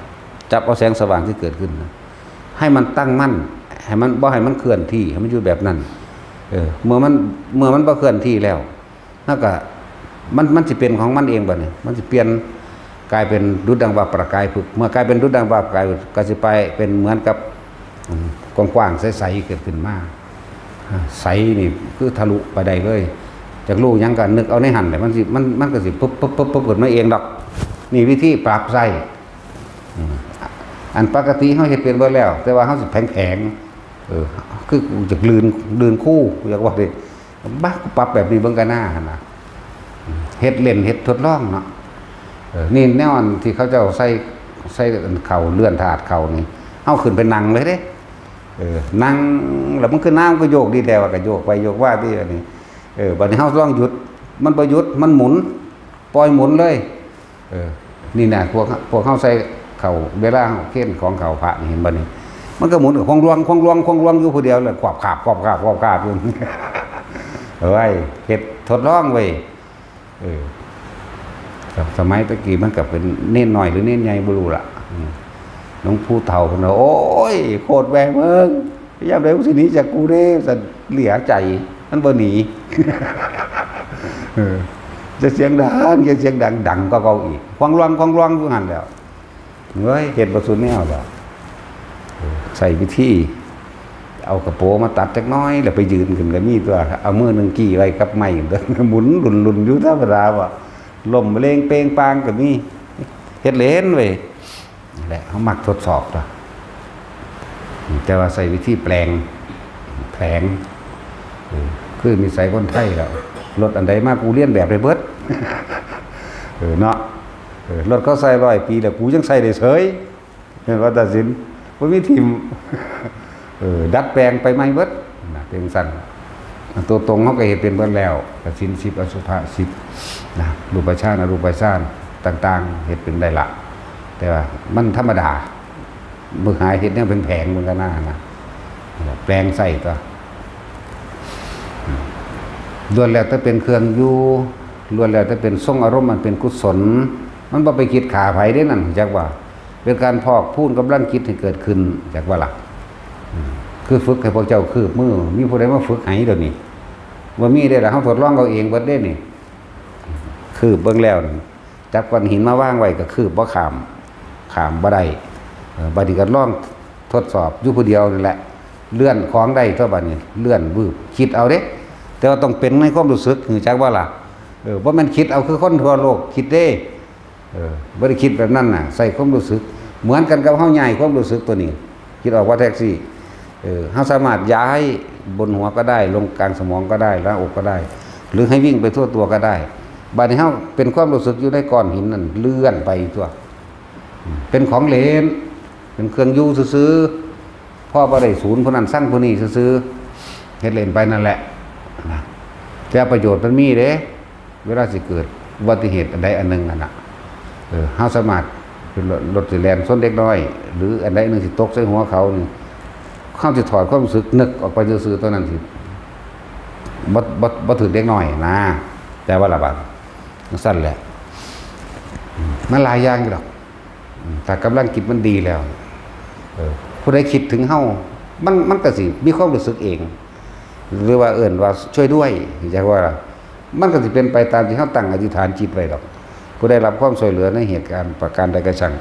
ຈັບເອົາແສງສະຫວ່າງທີ່ເກີດຂຶ້ນນະ ໃຫ້ມັນຕັ້ງໝັ້ນ ໃຫ້ມັນ ບໍ່ໃຫ້ມັນເຄື່ອນທີ່ ໃຫ້ມັນຢູ່ແບບນັ້ນ. ເອີ ເມື່ອມັນ ເມື່ອມັນບໍ່ເຄື່ອນທີ່ແລ້ວ ເຮົາກໍ ມັນ ມັນຊິເປັນຂອງມັນເອງບັດນີ້ ມັນຊິປ່ຽນກາຍເປັນດຸດດັ່ງວ່າປະກາຍປຶບ. ເມື່ອກາຍເປັນດຸດດັ່ງວ່າປະກາຍປຶບ ກໍຊິໄປເປັນເໝືອນກັບ ອືມ ກວ້າງໆໃສໆເກີດຂຶ້ນມາ. ອາ ໃສນີ້ຄືທະລຸໄປໄດ້ເລີຍ. ຢາກຮູ້ຫຍັງກໍນຶກເອົາໃນຫັ້ນແຫຼະ ມັນຊິ ມັນ ມັນກໍຊິປຶບໆໆຂຶ້ນມາເອງດອກ. ນີ້ວິທີປັບໃຊ້. ອືມ ອັນປະກະຕິເຮົາເຮັດເປັນເບິດແລ້ວ ແຕ່ວ່າເຮົາຊິແຜງໆ ເອີ ຄືຢາກລື່ນ ລື່ນຄູ ຢາກວ່າເດ້ ບາ ປັບແບບນີ້ເບິ່ງກັນໜ້າຫັ້ນນະ. ເຮັດເລ່ນເຮັດທົດລອງເນາະ. ເອີ ນີ້ແນວອັນທີ່ເຂົາເຈົ້າໃສ່ ໃສ່ເຂົ້າ ເລື່ອນທາດເຂົ້ານີ້ ເຮົາຂຶ້ນໄປນັ່ງເລີຍເດ້. ເອີ ນັ່ງແລ້ວມັນຄືນ້ຳກໍໂຍກດີແທ້ວ່າ ກໍໂຍກໄປໂຍກມາຕິ ອັນນີ້. ເອີ ບັດນີ້ເຮົາລອງຢຸດ ມັນບໍ່ຢຸດ ມັນໝູນ ປ່ອຍໝູນເລີຍ. ເອີ ນີ້ນະ ພວກ ພວກເຮົາໃສ່ເຂົ້າ ເວລາເຮົາເຄນຂອງເຂົ້າພະນີ້ ເຫັນບໍ່ນີ້ ມັນກໍໝູນຄວາງລວງ ຄວາງລວງ ຄວາງລວງຢູ່ຜູ້ດຽວ ແລ້ວຂວາບຂາບ ຂວາບຂາບ ຂວາບຂາບຢູ່. ເອີຍ ເຮັດທົດລອງເວີຍ. ເອີ ສະໄໝຕະກີ້ມັນກໍເປັນເນນນ້ອຍ ຫຼື ເນນໃຫຍ່ບໍ່ຮູ້ລະ. ອືມ ຫຼວງຜູ້ເຖົ້າເພິ່ນວ່າ ໂອ້ຍ ໂຄດແວງເບິ່ງ ຍາມໃດມຶງຊິໜີຈາກກູແດ່ ວ່າຊັ້ນ. ເຫຼືອໃຈ ມັນບໍ່ໜີ. ເອີ ຈະສຽງດັງ ຈະສຽງດັງ ດັງກວ່າເກົ່າອີກ ຄວັງລວງ ຄວັງລວງຢູ່ຫັ້ນແຫຼ້ວ. ເອີຍ ເຮັດບໍ່ສຸດແນວແລ້ວ. ເອີ ໃຊ້ວິທີເອົາກະໂປມາຕັດຈັກໜ້ອຍ ແລ້ວໄປຢືນຂຶ້ນກໍມີຕົວະ. ເອົາມືໜຶ່ງກີ້ໄວ້ກັບໄມ້ ໝູນລຸນໆຢູ່ທຳມະດາ ວ່າ ລົ້ມເລງເປງປາງກໍມີ. ເຮັດເລ່ນເວີຍ. ແຫຼະ ເຮົາມັກທົດສອບຕົວະ ແຕ່ວ່າໃຊ້ວິທີແປງ ແຜງ. ເອີ ຄືນິໄສຄົນໄທແລ້ວ ລົດອັນໃດມາ ກູລຽນແບບໄດ້ເບິດ. ເອີ ເນາະ. ເອີ ລົດເຂົາໃຊ້ຮ້ອຍປີແລ້ວ ກູຍັງໃຊ້ໄດ້ເສີຍ ແມ່ນບໍ່ຕາສິນ? ບໍ່ມີຖິ້ມ. ເອີ ດັດແປງໄປໃໝ່ເບິດນະ ເປັນຊັ້ນ. ຕົວຕົງເຮົາກໍເຮັດເປັນເບິດແລ້ວ ກະສິນສິບ ອະສຸພະສິບນະ ຮູບປະຊານ ອະຮູບປະຊານຕ່າງໆ ເຮັດເປັນໄດ້ລະ. ແຕ່ວ່າມັນທຳມະດາ ເບິ່ງຫາເຮັດແນວແຜງໆເບິ່ງກັນໜ້ານະ ແປງໃສ່ຕົວະ. ອືມ ລ້ວນແລ້ວແຕ່ເປັນເຄື່ອງຢູ່ ລ້ວນແລ້ວແຕ່ເປັນຊົງອາລົມອັນເປັນກຸສົນ. ມັນບໍ່ໄປຄິດຂ້າໃຜເດ້ນັ້ນ ຮູ້ຈັກບໍ່? ເປັນການພອກພູນກຳລັງຈິດໃຫ້ເກີດຂຶ້ນ ຈັກວ່າລະ. ອືມ ຄືຝຶກໃຫ້ພວກເຈົ້າຄືບມື ມີຜູ້ໃດມາຝຶກໃຫ້ດຽວນີ້? ບໍ່ມີເດ້ລະ ເຮົາທົດລອງເອົາເອງເບິດເດ້ນີ້. ຄືບເບິ່ງແລ້ວ ຈັບກ້ອນຫີນມາວາງໄວ້ກໍຄືບບໍ່ຂ້າມ ຂ້າມບໍ່ໄດ້. ເອີ ບັດນີ້ກໍລອງທົດສອບຢູ່ຜູ້ດຽວນີ້ແຫຼະ ເລື່ອນຂອງໄດ້ຕົວະບັດນີ້ ເລື່ອນວືບ ຄິດເອົາເດ້. ແຕ່ວ່າຕ້ອງເປັນໃນຄວາມຮູ້ສຶກ ຮູ້ຈັກບໍ່ລະ? ເອີ ບໍ່ແມ່ນຄິດເອົາຄືຄົນທົ່ວໂລກຄິດເດ້. ເອີ ບໍ່ໄດ້ຄິດແບບນັ້ນນະ ໃຊ້ຄວາມຮູ້ສຶກ. ເໝືອນກັນກັບເຮົາຍ້າຍຄວາມຮູ້ສຶກຕົວນີ້ ຄິດອອກວ່າແທັກຊີ ເອີ ເຮົາສາມາດຍ້າຍບົນຫົວກໍໄດ້ ລົງກາງສະໝອງກໍໄດ້ ລາງອົກກໍໄດ້ ຫຼືໃຫ້ວິ່ງໄປທົ່ວຕົວກໍໄດ້. ບາດນີ້ເຮົາເປັນຄວາມຮູ້ສຶກຢູ່ໃນກ້ອນຫີນນັ້ນ ເລື່ອນໄປຕົວະ ເປັນຂອງເລ່ນ ເປັນເຄື່ອງຢູ່ຊື່ໆ ພໍບໍ່ໄດ້ສູນຜູ້ນັ້ນຊັງຜູ້ນີ້ຊື່ໆ ເຮັດເລ່ນໄປນັ້ນແຫຼະນະ. ແຕ່ປະໂຫຍດມັນມີເດ້ ເວລາຊິເກີດອຸບັດຕິເຫດອັນໃດອັນໜຶ່ງຫັ້ນນະ ເອີ ເຮົາສາມາດ ລົດຊິແລ່ນຊົນເດັກນ້ອຍ ຫຼືອັນໃດອັນໜຶ່ງຊິຕົກໃສ່ຫົວເຂົານີ້ ເຮົາຊິຖອດຄວາມຮູ້ສຶກນຶກອອກໄປຊື່ໆ ຕົວນັ້ນຊິບໍ່ ບໍ່ ບໍ່ຖືກເດັກນ້ອຍນະ. ແຕ່ວ່າລະບາດ ຈັ່ງຊັ້ນແຫຼະ ມັນຫຼາຍຢ່າງຢູ່ດອກ. ອືມ ຖ້າກຳລັງຈິດມັນດີແລ້ວ ເອີ ຜູ້ໃດຄິດເຖິງເຮົາ ມັນ ມັນກໍຊິມີຄວາມຮູ້ສຶກເອງ ຫຼືວ່າເອີ້ນວ່າຊ່ວຍດ້ວຍ ຈັ່ງວ່າ ມັນກໍຊິເປັນໄປຕາມທີ່ເຮົາຕັ້ງອະທິຖານຈິດໄວ້ດອກ. ຜູ້ໃດຮັບຄວາມຊ່ວຍເຫຼືອໃນເຫດການປະການໃດກໍຊ່າງ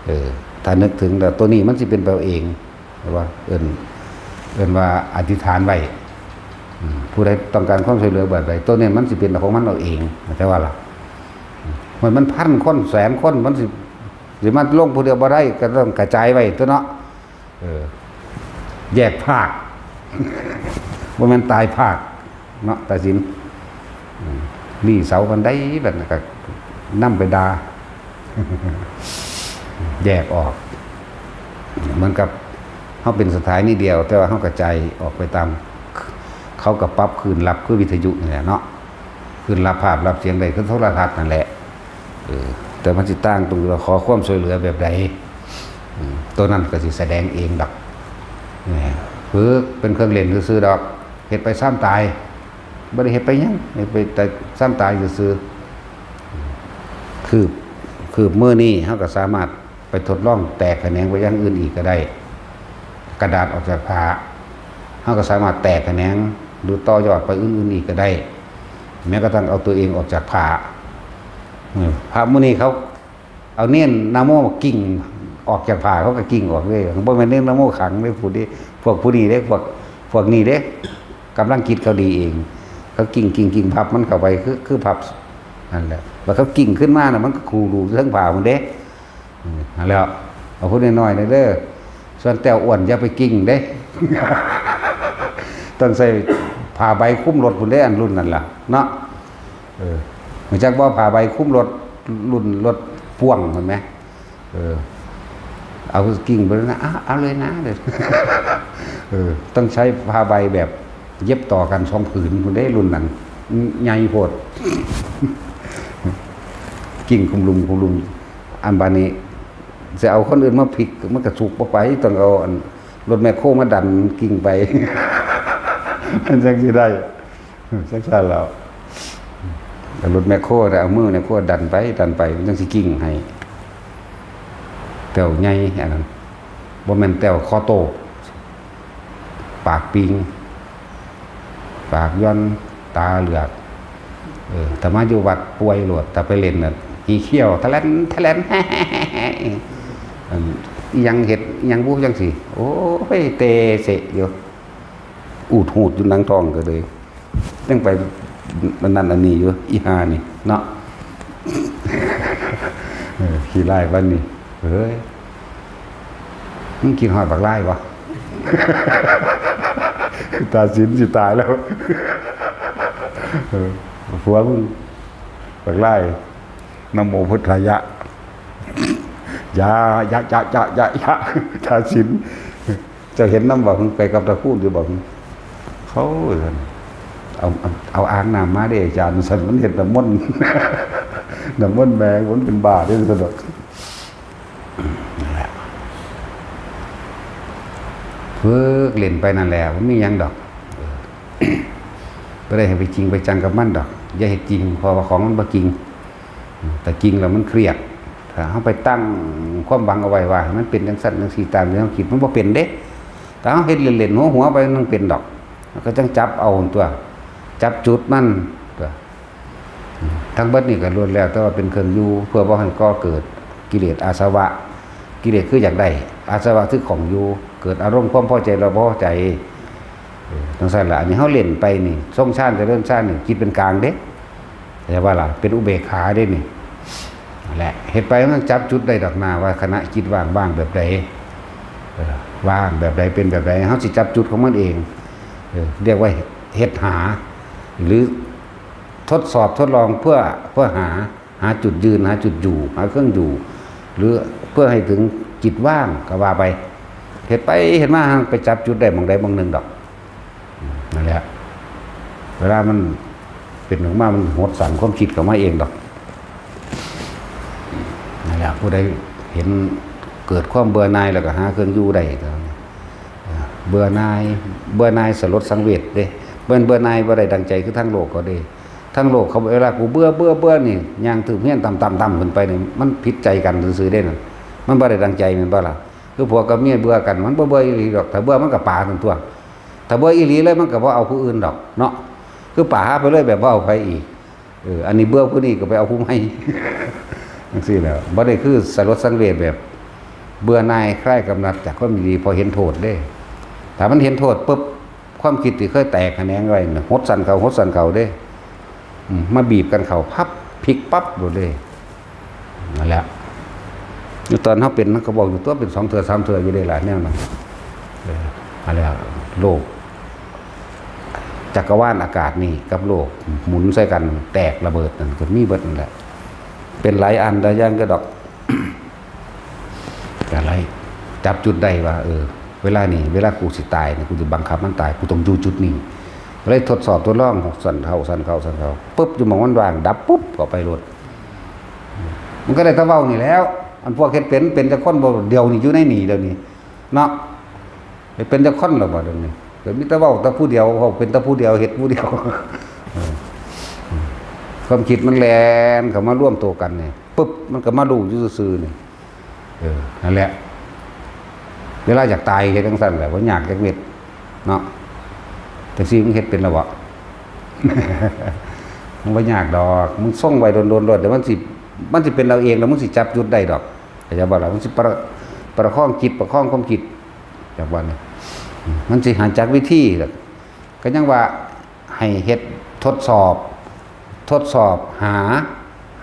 ເອີ ຖ້ານຶກເຖິງແລ້ວ ໂຕນີ້ມັນຊິເປັນໄປເອງ ຫຼືວ່າເອີ້ນ ເອີ້ນວ່າອະທິຖານໄວ້. ອືມ ຜູ້ໃດຕ້ອງການຄວາມຊ່ວຍເຫຼືອແບບໃດ ໂຕນີ້ມັນຊິເປັນຂອງມັນເອົາເອງ ເຂົ້າໃຈບໍ່ລະ? ມັນ ມັນພັນຄົນ ແສນຄົນ ມັນຊິ ຊິມາລົງຜູ້ດຽວບໍ່ໄດ້ ກໍຕ້ອງກະຈາຍໄວ້ຕົວະເນາະ. ເອີ ແຍກພາກ ບໍ່ແມ່ນຕາຍພາກເນາະ ຕາສິນ. ອືມ ນີ້ເສົາອັນໃດ ບັດນັ້ນກໍນຳໄປດ່າ. ແຍກອອກ ເໝືອນກັບເຮົາເປັນສະຖານີດຽວ ແຕ່ວ່າເຮົາກະຈາຍອອກໄປຕາມ ເຂົາກະປັບຄື້ນລັບຄືວິທະຍຸນີ້ແຫຼະເນາະ ຄື້ນລັບພາບລັບສຽງໄດ້ຄືໂທລະທັດນັ້ນແຫຼະ. ເອີ ແຕ່ມັນຊິຕ່າງຕົງທີ່ວ່າຂໍຄວາມຊ່ວຍເຫຼືອແບບໃດ ໂຕນັ້ນກະຊິສະແດງເອງດອກ. ເອີ ຝຶກເປັນເຄື່ອງຫຼິ້ນຊື່ໆດອກ ເຮັດໄປຊາມຕາຍ ບໍ່ໄດ້ເຮັດໄປຫຍັງ ເຮັດໄປແຕ່ຊາມຕາຍຊື່ໆ. ຄືບ ຄືບມືນີ້ເຮົາກະສາມາດ ໄປທົດລອງແຕກຂະແໜງໄປຢ່າງອື່ນອີກກະໄດ້ ກະດາດອອກຈາກຜ້າ ເຮົາກະສາມາດແຕກຂະແໜງ ຫຼືຕໍ່ຍອດໄປອື່ນໆອີກກະໄດ້ ແມ້ກະທັ້ງເອົາຕົວເອງອອກຈາກຜ້າ. ເອີ ພະມື້ນີ້ເຂົາເອົາເນນນະໂມກິ້ງອອກຈາກຜ້າ ເຂົາກະກິ້ງອອກເລີຍ ບໍ່ແມ່ນເນນນະໂມຂັງເດ້ ຜູ້ນີ້ ພວກຜູ້ນີ້ເດ້ ພວກ ພວກນີ້ເດ້ ກຳລັງຈິດເຂົາດີເອງ ເຂົາກິ້ງ ກິ້ງ ກິ້ງ ພັບມັນເຂົ້າໄປ ຄື ຄືພັບ ນັ້ນແຫຼະ ແລ້ວເຂົາກິ້ງຂຶ້ນມານະ ມັນກະຄູລູເທິງຜ້າພຸ້ນເດ້. ເອີ ຫັ້ນແຫຼ້ວ ເອົາຜູ້ນ້ອຍໆແດ່ເດີ ສ່ວນແຕ້ວອ້ວນຢ່າໄປກິ້ງເດ້ ຕ້ອງໃສ່ຜ້າໃບຄຸມລົດພຸ້ນເດ້ ອັນລຸ້ນນັ້ນລະເນາະ. ເອີ ຮູ້ຈັກບໍ່ ຜ້າໃບຄຸມລົດ ລຸ້ນລົດພ່ວງຫັ້ນແໝ ເອີ ເອົາກິ້ງໄປນະ ເອົາ ເອົາເລີຍນະ ເອີ ຕ້ອງໃຊ້ຜ້າໃບແບບເຢັບຕໍ່ກັນສອງຜືນພຸ້ນເດ້ ລຸ້ນນັ້ນ ໃຫຍ່ໂພດ ກິ້ງຄຸມລຸມ ຄຸມລຸມ ອັນບາດນີ້ ຊິເອົາຄົນອື່ນມາພິກ ມັນກະສຸກບໍ່ໄປ ຕ້ອງເອົາອັນລົດແມັກໂຄມາດັນກິ້ງໄປ ມັນຈັ່ງຊິໄດ້ ຈັ່ງຊັ້ນແລ້ວ ເອົາລົດແມັກໂຄ ເອົາມືແມັກໂຄດັນໄປ ດັນໄປ ມັນຈັ່ງຊິກິ້ງໃຫ້ ແຕ້ວໃຫຍ່ ອັນນັ້ນ ບໍ່ແມ່ນແຕ້ວຄໍໂຕ ປາກປິງ ປາກຢ່ອນ ຕາເຫຼືອກ ເອີ ຖ້າມາຢູ່ວັດປ່ວຍໂລດ ຖ້າໄປຫຼິ້ນນະ ຂີ້ຂ້ຽວ ທະແລ່ນ ທະແລ່ນ ອັນ ອີ່ຫຍັງເຮັດ ອີ່ຫຍັງບຸ ຈັ່ງຊີ້ ໂອ້ຍ ເຕເສະຢູ່ ອູດຫູດຢູ່ໜັງທ້ອງກະເລີຍ ຍັງໄປອັນນັ້ນອັນນີ້ຢູ່ ອີ່ຫ່ານີ້ເນາະ ເອີ ຂີ້ຮ້າຍປານນີ້ ເອີຍ ມຶງຄິດຮອດບັກລາຍບໍ່? ຕາສິນຊິຕາຍແລ້ວ ເອີ ຜົວມຶງ ບັກລາຍ ນະໂມພຸດທາຍະ ຢາ ຢະ ຢະ ຢະ ຢະ ຢະ ຕາສິນ ເຈົ້າເຫັນນຳບໍ່? ໄປກັບຕາຄູນຢູ່ບໍ່? ເຂົາ ເອົາ ເອົາ ເອົາອ່າງນ້ຳມາເດ້ອາຈານ ວ່າຊັ້ນ ມັນເຮັດນ້ຳມົນ ນ້ຳມົນແມ່ ມັນເປັນບ້າເດ້ ວ່າຊັ້ນດອກ. ຝຶກຫຼິ້ນໄປນັ້ນແຫຼະ ບໍ່ມີຫຍັງດອກ ບໍ່ໄດ້ໃຫ້ໄປຈິງໄປຈັງກັບມັນດອກ ຢ່າເຮັດຈິງ ເພາະວ່າຂອງມັນບໍ່ຈິງ ຖ້າຈິງແລ້ວມັນຄຽດ ຖ້າເຮົາໄປຕັ້ງຄວາມຫວັງເອົາໄວ້ວ່າໃຫ້ມັນເປັນຈັ່ງຊັ້ນຈັ່ງຊີ້ ຕາມທີ່ເຮົາຄິດ ມັນບໍ່ເປັນເດ້ ຖ້າເຮົາເຮັດຫຼິ້ນໆຫົວໆໄປ ມັນເປັນດອກ ເຮົາກະຈັ່ງຈັບເອົາຫັ້ນຕົວະ ຈັບຈຸດມັນຕົວະ. ທັງເບິດນີ້ກະລ້ວນແລ້ວແຕ່ວ່າເປັນເຄື່ອງຢູ່ ເພື່ອບໍ່ໃຫ້ກໍ່ເກີດກິເລດອາສະວະ ກິເລດຄືຢາກໄດ້ ອາສະວະຄືຂອງຢູ່ ເກີດອາລົມຄວາມພໍໃຈແລະບໍ່ພໍໃຈ ເອີ ຈັ່ງຊັ້ນລະ ອັນນີ້ເຮົາຫຼິ້ນໄປນີ້ ຊົງຊານຈະເລີນຊານນີ້ ຈິດເປັນກາງເດ້ ເຫັນບໍ່ລະ ເປັນອຸເບກຂາເດ້ນີ້ ນັ້ນແຫຼະ ເຮັດໄປມັນຈັບຈຸດໄດ້ດອກນາ ວ່າຂະນະຈິດວ່າງ ວ່າງແບບໃດ ເອີ ວ່າງແບບໃດ ເປັນແບບໃດ ເຮົາຊິຈັບຈຸດຂອງມັນເອງ ເອີ ຮຽກວ່າເຮັດຫາ ຫຼື ທົດສອບທົດລອງເພື່ອ ເພື່ອຫາ ຫາຈຸດຢືນ ຫາຈຸດຢູ່ ຫາເຄື່ອງຢູ່ ຫຼື ເພື່ອໃຫ້ເຖິງຈິດວ່າງກະວ່າໄປ ເຮັດໄປເຮັດມາ ຫາໄປຈັບຈຸດໄດ້ໝ່ອງໃດໝ່ອງໜຶ່ງດອກ ນັ້ນແຫຼະ ເວລາມັນເປັນອອກມາ ມັນຫົດສັ້ນຄວາມຄິດເຂົ້າມາເອງດອກ ນັ້ນແຫຼະ ຜູ້ໃດເຫັນເກີດຄວາມເບື່ອໜ່າຍແລ້ວກະຫາເຄື່ອງຢູ່ໄດ້ ເບື່ອໜ່າຍ ເບື່ອໜ່າຍສະຫຼົດສັງເວດເດ້ ບໍ່ແມ່ນເບື່ອໜ່າຍບໍ່ໄດ້ດັ່ງໃຈຄືທາງໂລກເຂົາເດ້ ທາງໂລກເຂົາເວລາກູເບື່ອ ເບື່ອ ເບື່ອນີ້ ຍ່າງຖືບຮຽນຕ່ຳໆຂຶ້ນໄປນີ້ ມັນຜິດໃຈກັນຊື່ໆເດ້ນັ້ນ ມັນບໍ່ໄດ້ດັ່ງໃຈແມ່ນບໍ່ລະ? ຄືຜົວກັບເມຍເບື່ອກັນ ມັນບໍ່ເບື່ອອີ່ຫຼີດອກ ຖ້າເບື່ອມັນກະປານັ້ນຕົວະ ຖ້າເບື່ອອີ່ຫຼີເລີຍ ມັນກະບໍ່ເອົາຜູ້ອື່ນດອກເນາະ ຄືປາຫາໄປເລີຍແບບບໍ່ເອົາໃຜອີກ ເອີ ອັນນີ້ເບື່ອຜູ້ນີ້ກະໄປເອົາຜູ້ໃໝ່ ຈັ່ງຊີ້ແຫຼະ ບໍ່ໄດ້ຄືສະຫຼົດສັງເວດແບບເບື່ອໜ່າຍຄາຍກຳໜັດຈາກຄວາມດີໆ ເພາະເຫັນໂທດເດ້ ຖ້າມັນເຫັນໂທດປຶບ ຄວາມຄິດທີ່ເຄີຍແຕກຂະແໜງໄວ້ນະ ຫົດສັ້ນເຂົ້າ ຫົດສັ້ນເຂົ້າເດ້ ອືມ ມາບີບກັນເຂົ້າ ພັບ ພິກປັບໂລດເດ້ ນັ້ນແຫຼະ ຢູ່ຕອນເຮົາເປັນ ມັນກະບອກຢູ່ຕົວະ ເປັນສອງເທື່ອສາມເທື່ອຢູ່ເດ້ລະ ແນວນັ້ນ ເອີ ຫັ້ນແຫຼະ ໂລກ ຈັກກະວານອາກາດນີ້ກັບໂລກໝູນໃສ່ກັນ ແຕກລະເບີດນັ້ນ ກະມີເບິດນັ້ນແຫຼະ ເປັນຫຼາຍອັນຫຼາຍຢ່າງກະດອກ. ກໍເລີຍຈັບຈຸດໄດ້ວ່າ ເອີ ເວລານີ້ ເວລາກູຊິຕາຍນີ້ ກູຊິບັງຄັບມັນຕາຍ ກູຕ້ອງຢູ່ຈຸດນີ້. ກໍເລີຍທົດສອບທົດລອງ ສັ່ນເຂົ້າ ສັ່ນເຂົ້າ ສັ່ນເຂົ້າ ປຶບ ຢູ່ໝ່ອງມັນວ່າງ ດັບປຸບ ເຂົ້າໄປໂລດ. ມັນກໍໄດ້ແຕ່ເວົ້ານີ້ແຫຼ້ວ. ອັນພວກເຮັດເປັນ ເປັນຈັກຄົນບໍ່? ດຽວນີ້ຢູ່ໃນນີ້ ດຽວນີ້ເນາະ ໄປເປັນຈັກຄົນແລ້ວບໍ່? ດຽວນີ້ກໍມີແຕ່ເວົ້າແຕ່ຜູ້ດຽວ ເວົ້າເປັນແຕ່ຜູ້ດຽວ ເຮັດຜູ້ດຽວ. ຄວາມຄິດມັນແລ່ນເຂົ້າມາລວມໂຕກັນນີ້ ປຶບ ມັນກໍມາຮູ້ຢູ່ຊື່ໆນີ້. ເອີ ນັ້ນແຫຼະ ເວລາຢາກຕາຍເຮັດຈັ່ງຊັ້ນແຫຼະ ບໍ່ຍາກຈັກເມັດເນາະ. ແຕ່ຊິມຶງເຮັດເປັນແລ້ວບໍ່? ມັນບໍ່ຍາກດອກ ມຶງຊົງໄວ້ດົນໆໂລດ ດຽວມັນຊິ ມັນຊິເປັນເອົາເອງ ແລ້ວມຶງຊິຈັບຈຸດໄດ້ດອກ ເຂົ້າໃຈບໍ່ລະ? ມັນຊິປະ ປະຄອງຈິດ ປະຄອງຄວາມຄິດ ຈັກວ່ານີ້ ມັນຊິຫາຈັກວິທີ ກໍຍັງວ່າ ໃຫ້ເຮັດທົດສອບ ທົດສອບຫາ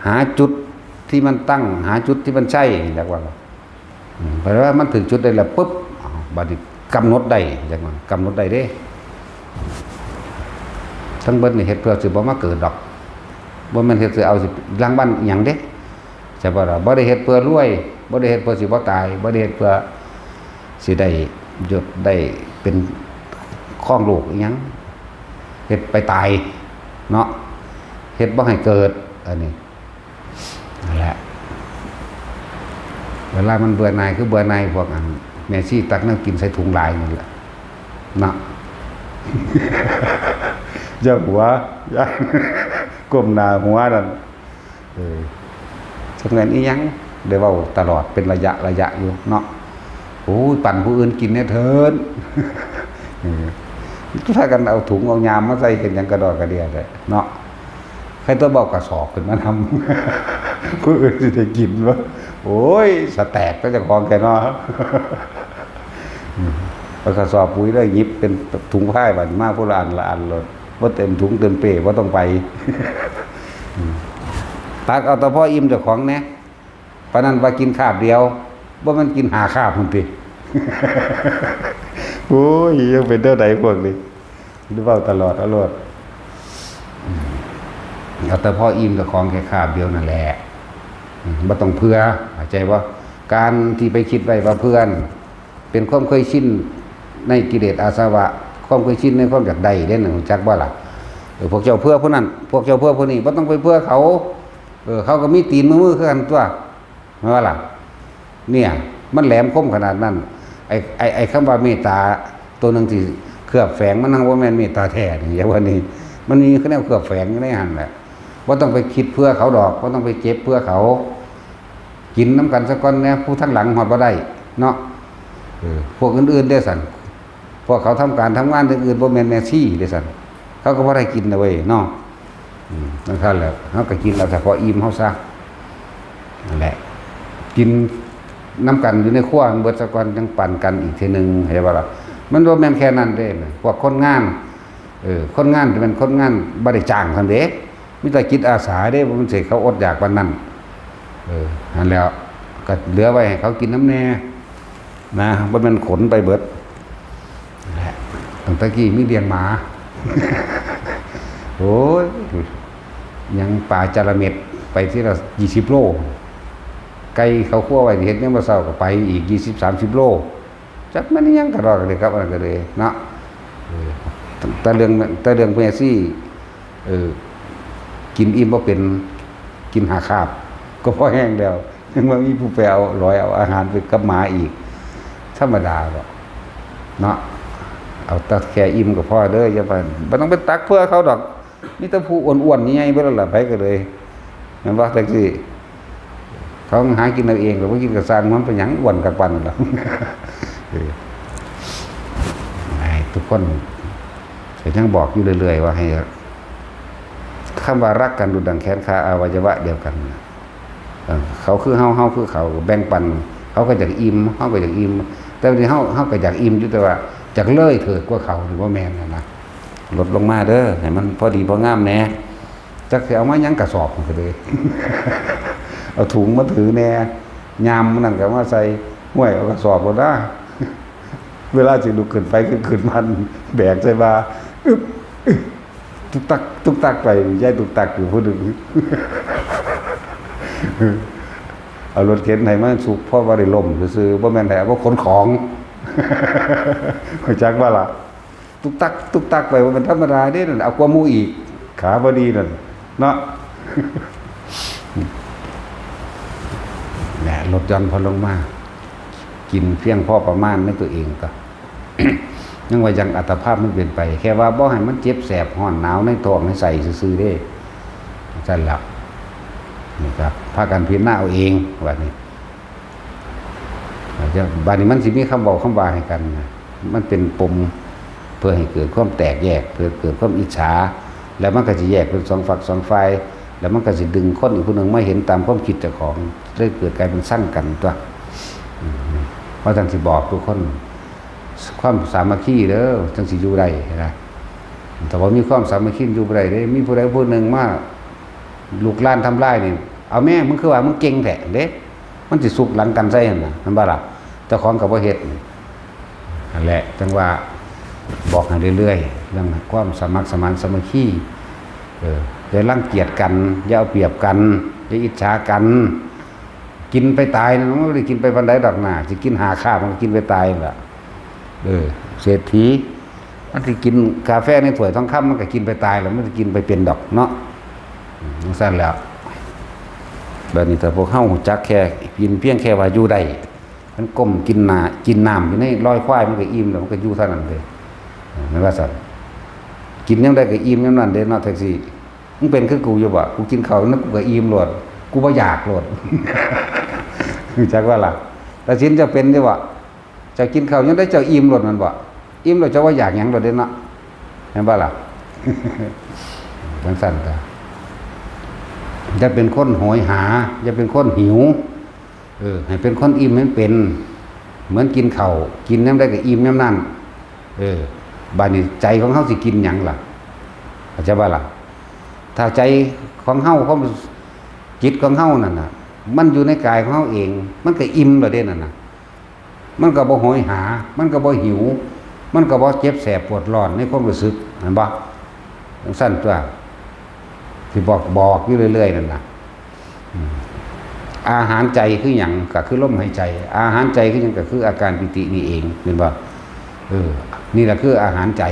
ຫາຈຸດທີ່ມັນຕັ້ງ ຫາຈຸດທີ່ມັນໃຊ້ ຈັກວ່າ ອືມ ບັດວ່າມັນຖືກຈຸດໄດ້ແລ້ວປຶບ ເອົາ ບັດນີ້ກຳນົດໄດ້ ຈັກວ່າ ກຳນົດໄດ້ເດ້. ທັງເບິດນີ້ເຮັດເພື່ອຊິບໍ່ມາເກີດດອກ ບໍ່ແມ່ນເຮັດຊິເອົາ ຊິລາງວັນອີ່ຫຍັງເດ້. ໃຊ່ບໍ່ລະ? ບໍ່ໄດ້ເຮັດເພື່ອລວຍ ບໍ່ໄດ້ເຮັດເພື່ອຊິບໍ່ຕາຍ ບໍ່ໄດ້ເຮັດເພື່ອຊິໄດ້ຍົດ ໄດ້ເປັນຄອງໂລກອີ່ຫຍັງ ເຮັດໄປຕາຍເນາະ ເຮັດບໍ່ໃຫ້ເກີດ. ອັນນີ້ ນັ້ນແຫຼະ ເວລາມັນເບື່ອໜ່າຍ ຄືເບື່ອໜ່າຍພວກອັນແມ່ຊີຕັກແນວກິນໃສ່ຖົງຫຼາຍນັ້ນແຫຼະເນາະ. ຢ່າຫົວ ຢ່າກົ້ມໜ້າຫົວນັ້ນ. ເອີ ຈັກແມ່ນອີ່ຫຍັງ ໄດ້ເວົ້າຕະຫຼອດເປັນໄລຍະໄລຍະຢູ່ເນາະ. ໂອ້ຍ ປັນຜູ້ອື່ນກິນແດ່ເຖີ້ນ ເອີ ພາກັນເອົາຖົງເອົາຍາມມາໃສ່ເຮັດຫຍັງກະດອກກະເດຍແທ້ເນາະ. ໃຜຕົວະເບົາກະສອບຂຶ້ນມານຳ ຜູ້ອື່ນຊິໄດ້ກິນບໍ່? ໂອ້ຍ ສະແຕກແຕ່ເຈົ້າຂອງແທ້ເນາະ. ເອົາກະສອບປຸຍໄດ້ ຫຍິບເປັນຖົງພາຍບາດນີ້ ມາຜູ້ລະອັນລະອັນໂລດ ບໍ່ເຕັມຖົງເຕັມເປ້ ບໍ່ຕ້ອງໄປ. ຕັກເອົາແຕ່ພໍອີ່ມເຈົ້າຂອງແດ່ ປານນັ້ນວ່າກິນຄາບດຽວ ບໍ່ແມ່ນກິນຫ້າຄາບພຸ້ນຕິ. ໂອ້ຍ ຍັງເປັນແນວໃດພວກນີ້ ເວົ້າຕະຫຼອດເອົາໂລດ. ເອົາແຕ່ພໍອີ່ມເຈົ້າຂອງແຄ່ຄາບດຽວນັ້ນແຫຼະ ບໍ່ຕ້ອງເຜື່ອ ເຂົ້າໃຈບໍ່? ການທີ່ໄປຄິດໄວ້ວ່າເຜື່ອ ເປັນຄວາມເຄີຍຊິນໃນກິເລດອາສະວະ ຄວາມເຄີຍຊິນໃນຄວາມຢາກໄດ້ເດ້ ຮູ້ຈັກບໍ່ລະ? ເອີ ພວກເຈົ້າເຜື່ອຜູ້ນັ້ນ ພວກເຈົ້າເຜື່ອຜູ້ນີ້ ບໍ່ຕ້ອງໄປເຜື່ອເຂົາ. ເອີ ເຂົາກໍມີຕີນມີມືຄືກັນຕົວະ ແມ່ນບໍ່ລະ? ເນ່ຍ ມັນແຫຼມຄົມຂະໜາດນັ້ນ. ໄອ້ ໄອ້ ໄອ້ຄຳວ່າເມດຕາໂຕໜຶ່ງທີ່ເຄືອບແຝງ ມັນຍັງບໍ່ແມ່ນເມດຕາແທ້ນີ້ ຢ່າວ່ານີ້ ມັນມີແນວເຄືອບແຝງຢູ່ໃນຫັ້ນແຫຼະ. ບໍ່ຕ້ອງໄປຄິດເພື່ອເຂົາດອກ ບໍ່ຕ້ອງໄປເຈັບເພື່ອເຂົາ ກິນນຳກັນຊະກ່ອນແດ່ ຜູ້ທາງຫຼັງຮອດບໍ່ໄດ້ເນາະ. ເອີ ພວກອື່ນໆເດ້ຊັ້ນ ພວກເຂົາທຳການທຳງານຢ່າງອື່ນ ບໍ່ແມ່ນແມ່ຊີເດ້ຊັ້ນ ເຂົາກໍບໍ່ໄດ້ກິນນະເວີຍເນາະ. ອືມ ຈັ່ງຊັ້ນແຫຼະ ເຮົາກໍກິນເອົາສະເພາະອີ່ມເຮົາຊະ ນັ້ນແຫຼະ ກິນນຳກັນຢູ່ໃນຄົວໃຫ້ເບິດຊະກ່ອນ ຈັ່ງປັນກັນອີກເທື່ອໜຶ່ງ ເຫັນບໍ່ລະ? ມັນບໍ່ແມ່ນແຄ່ນັ້ນເດ້ ພວກຄົນງານ ເອີ ຄົນງານທີ່ແມ່ນຄົນງານບໍ່ໄດ້ຈ້າງຊັ້ນເດ້ ມີແຕ່ຈິດອາສາເດ້ ບໍ່ແມ່ນຊິເຂົາອົດຢາກປານນັ້ນ. ເອີ ຫັ້ນແຫຼ້ວ ກໍເຫຼືອໄວ້ໃຫ້ເຂົາກິນນຳແດ່ນະ ບໍ່ແມ່ນຂົນໄປເບິດ. ແຫຼະ ຕັ້ງແຕ່ກີ້ມີລ້ຽງໝາ ໂອ້ຍ ຫຍັງປາຈະລະເມັດ ໄປທີລະຊາວໂລ ໄກ່ເຂົາຄົວໄວ້ເຮັດຍາມມື້ເຊົ້າກໍໄປອີກຊາວ ສາມສິບໂລ. ຈັກແມ່ນອີ່ຫຍັງກະດອກກະເດກັບອັນນັ້ນກະເດເນາະ. ເອີ ແຕ່ເລື່ອງ ແຕ່ເລື່ອງແມ່ຊີ ເອີ ກິນອີ່ມບໍ່ເປັນ ກິນຫ້າຄາບກໍພໍແຮງແລ້ວ ຍັງວ່າມີຜູ້ໄປເອົາຫຼອຍເອົາອາຫານໄປກັບໝາອີກ ທຳມະດາເນາະ ເນາະ. ເອົາແຕ່ແຄ່ອີ່ມກໍພໍເດີ ຢ່າໄປ ບໍ່ຕ້ອງໄປຕັກເພື່ອເຂົາດອກ. ມີແຕ່ຜູ້ອ້ວນໆ ໃຫຍ່ໆ ເບິດແລ້ວລະ ໃຜກໍເລີຍ ແມ່ນບໍ່? ຈັ່ງຊີ້ ເຂົາຫາກິນເອົາເອງ ກໍບໍ່ກິນກໍຊ່າງມັນ ເປັນຫຍັງ ອ້ວນກັນປານນັ້ນລະ. ເອີ ໃຫ້ທຸກຄົນ ກໍຍັງບອກຢູ່ເລື້ອຍໆ ວ່າໃຫ້ ຄຳວ່າຮັກກັນດຸດດັ່ງແຂນຂາອະໄວຍະວະດຽວກັນ. ເອີ ເຂົາຄືເຮົາ ເຮົາຄືເຂົາ ແບ່ງປັນ ເຂົາກໍຢາກອີ່ມ ເຮົາກໍຢາກອີ່ມ ແຕ່ວ່າເຮົາ ເຮົາກໍຢາກອີ່ມຢູ່ ແຕ່ວ່າຢາກເລີຍເຖີດກວ່າເຂົານີ້ ບໍ່ແມ່ນຫັ້ນນະ. ລົດລົງມາເດີ ໃຫ້ມັນພໍດີພໍງາມແດ່. ຈັກຊິເອົາມາຫຍັງກະສອບຫັ້ນກະເລີຍ ເອົາຖົງມາຖືແດ່ ຍາມນັ້ນກະມາໃສ່ ຫ້ວຍ ເອົາກະສອບໂລດນາ. ເວລາຊິລຸກຂຶ້ນໄປ ຂຶ້ນ ຂຶ້ນມາ ແບກໃສ່ບ່າ ອຶບ ອຶບ ຕຸກຕັກ ຕຸກຕັກໄປ ຍາຍຕຸກຕັກຢູ່ຜູ້ໜຶ່ງ. ເອົາລົດເຂັນໃຫ້ມາສຸກ ພໍວ່າໄດ້ລົ້ມຊື່ໆ ບໍ່ແມ່ນໃຫ້ເອົາມາຂົນຂອງ. ຮູ້ຈັກບໍ່ລະ? ຕຸກຕັກ ຕຸກຕັກໄປ ບໍ່ແມ່ນທຳມະດາເດ້ນັ້ນ ເອົາກວ່າໝູ່ອີກ ຂາບໍ່ດີນັ້ນເນາະ. ແຫຼະ ລົດຢ່ອນຜ່ອນລົງມາ ກິນພຽງພໍປະມານໃນຕົວເອງກໍ ຍັງວ່າຍັງອັດຕະພາບມັນເປັນໄປ ແຄ່ວ່າບໍ່ໃຫ້ມັນເຈັບແສບຮ້ອນໜາວໃນທ້ອງໃນໄສ້ຊື່ໆເດ້ ຊັ້ນແລ້ວ. ນີ້ກໍພາກັນພິຈາລະນາເອົາເອງ ບາດນີ້ ບາດນີ້ມັນຊິມີຄຳເວົ້າຄຳວ່າໃຫ້ກັນນະ ມັນເປັນປົມເພື່ອໃຫ້ເກີດຄວາມແຕກແຍກ ເພື່ອເກີດຄວາມອິດສາ ແລ້ວມັນກໍຊິແຍກເປັນສອງຝັກສອງຝ່າຍ ແລ້ວມັນກໍຊິດຶງຄົນອີກຜູ້ໜຶ່ງມາເຫັນຕາມຄວາມຄິດເຈົ້າຂອງ ເລີຍເກີດກາຍເປັນຊັງກັນຕົວະ. ອືມ ເພາະຈັ່ງຊິບອກທຸກຄົນ ຄວາມສາມັກຄີເດີ ຈັ່ງຊິຢູ່ໄດ້ນະ. ຖ້າບໍ່ມີຄວາມສາມັກຄີ ຢູ່ບໍ່ໄດ້ເດ້. ມີຜູ້ໃດຜູ້ໜຶ່ງມາລຸກລານທຳລາຍນີ້ ເອົາແມ່ ມຶງຄືວ່າມຶງເກັ່ງແທ້ເດ້ ມັນຊິຊຸກຫຼັງກັນໃສ່ຫັ້ນນະ ແມ່ນບໍ່ລະ? ເຈົ້າຂອງກໍບໍ່ເຮັດ. ນັ້ນແຫຼະ ຈັ່ງວ່າບອກໃຫ້ເລື້ອຍໆ ເລື່ອງຄວາມສະໝັກສະໝານສາມັກຄີ ເອີ ຢ່າລັງກຽດກັນ ຢ່າເອົາປຽບກັນ ຢ່າອິດສາກັນ. ກິນໄປຕາຍນະ ມັນບໍ່ໄດ້ກິນໄປປານໃດດອກນາ ຊິກິນຫ້າຄາບມັນກໍກິນໄປຕາຍນັ້ນລະ. ເອີ ເສດຖີ ມັນຊິກິນກາແຟໃນຖ້ວຍທອງຄຳ ມັນກໍກິນໄປຕາຍແລ້ວ ມັນຊິກິນໄປເປັນດອກເນາະ. ອືມ ຈັ່ງຊັ້ນແຫຼະ. ບາດນີ້ຖ້າພວກເຮົາຮູ້ຈັກແຄ່ກິນ ພຽງແຄ່ວ່າຢູ່ໄດ້ ມັນກົ້ມກິນໜ້າ ກິນນ້ຳຢູ່ໃນລອຍຄວາຍ ມັນກໍອີ່ມແລ້ວ ມັນກໍຢູ່ເທົ່ານັ້ນເດ້ ແມ່ນວ່າຊັ້ນ. ກິນຍາມໃດກໍອີ່ມຍາມນັ້ນເດ້ເນາະ ແທັກຊີ. ມຶງເປັນຄືກູຢູ່ບໍ່? ກູກິນເຂົ້ານຳ ກູກໍອີ່ມໂລດ ກູບໍ່ຢາກໂລດ. ຮູ້ຈັກບໍ່ລະ? ຕາສິນ ເຈົ້າເປັນຢູ່ບໍ່? ເຈົ້າກິນເຂົ້າຍາມໃດເຈົ້າອີ່ມໂລດແມ່ນບໍ່? ອີ່ມໂລດ ເຈົ້າບໍ່ຢາກຫຍັງໂລດເດ້ເນາະ ແມ່ນບໍ່ລະ? ຈັ່ງຊັ້ນຕາ ຢ່າເປັນຄົນໂຫຍຫາ ຢ່າເປັນຄົນຫິວ. ເອີ ໃຫ້ເປັນຄົນອີ່ມໃຫ້ເປັນ ເໝືອນກິນເຂົ້າ ກິນຍາມໃດກໍອີ່ມຍາມນັ້ນ. ເອີ ບາດນີ້ໃຈຂອງເຮົາຊິກິນຫຍັງລະ? ເຂົ້າໃຈບໍ່ລະ? ຖ້າໃຈຂອງເຮົາ ຄວາມ ຈິດຂອງເຮົານັ້ນນະ ມັນຢູ່ໃນກາຍຂອງເຮົາເອງ ມັນກໍອີ່ມແລ້ວເດ້ນັ້ນນະ. ມັນກໍບໍ່ໂຫຍຫາ ມັນກໍບໍ່ຫິວ ມັນກໍບໍ່ເຈັບແສບປວດຮ້ອນໃນຄວາມຮູ້ສຶກ ແມ່ນບໍ່? ຈັ່ງຊັ້ນຕົວະ ທີ່ບອກ ບອກຢູ່ເລື້ອຍໆນັ້ນນະ. ອືມ ອາຫານໃຈຄືຫຍັງ? ກໍຄືລົມຫາຍໃຈ. ອາຫານໃຈຄືຫຍັງ? ກໍຄືອາການປີຕິນີ້ເອງ ແມ່ນບໍ່? ເອີ ນີ້ລະຄືອາຫານໃຈ.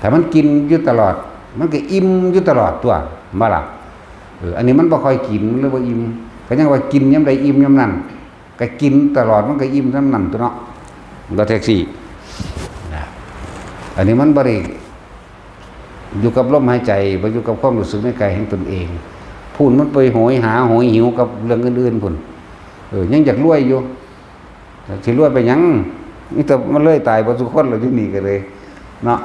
ຖ້າມັນກິນຢູ່ຕະຫຼອດ ມັນກໍອີ່ມຢູ່ຕະຫຼອດຕົວະ ແມ່ນບໍ່ລະ? ເອີ ອັນນີ້ມັນບໍ່ຄ່ອຍກິນ ມັນເລີຍບໍ່ອີ່ມ. ກໍຍັງວ່າກິນຍາມໃດອີ່ມຍາມນັ້ນ ກໍກິນຕະຫຼອດ ມັນກໍອີ່ມສ່ຳນັ້ນຕົວະເນາະ ລະແທັກຊີນະ. ອັນນີ້ມັນບໍ່ໄດ້ ຢູ່ກັບລົມຫາຍໃຈ ບໍ່ຢູ່ກັບຄວາມຮູ້ສຶກໃນກາຍຂອງຕົນເອງ. ພຸ້ນມັນໄປໂຫຍຫາໂຫຍຫິວກັບເລື່ອງອື່ນໆພຸ້ນ. ເອີ ຍັງຢາກລວຍຢູ່ ຊິລວຍໄປຫຍັງ? ມີແຕ່ມາເລີຍຕາຍເບິດທຸກຄົນແລ້ວ ຢູ່ນີ້ກໍເລີຍເນາະ.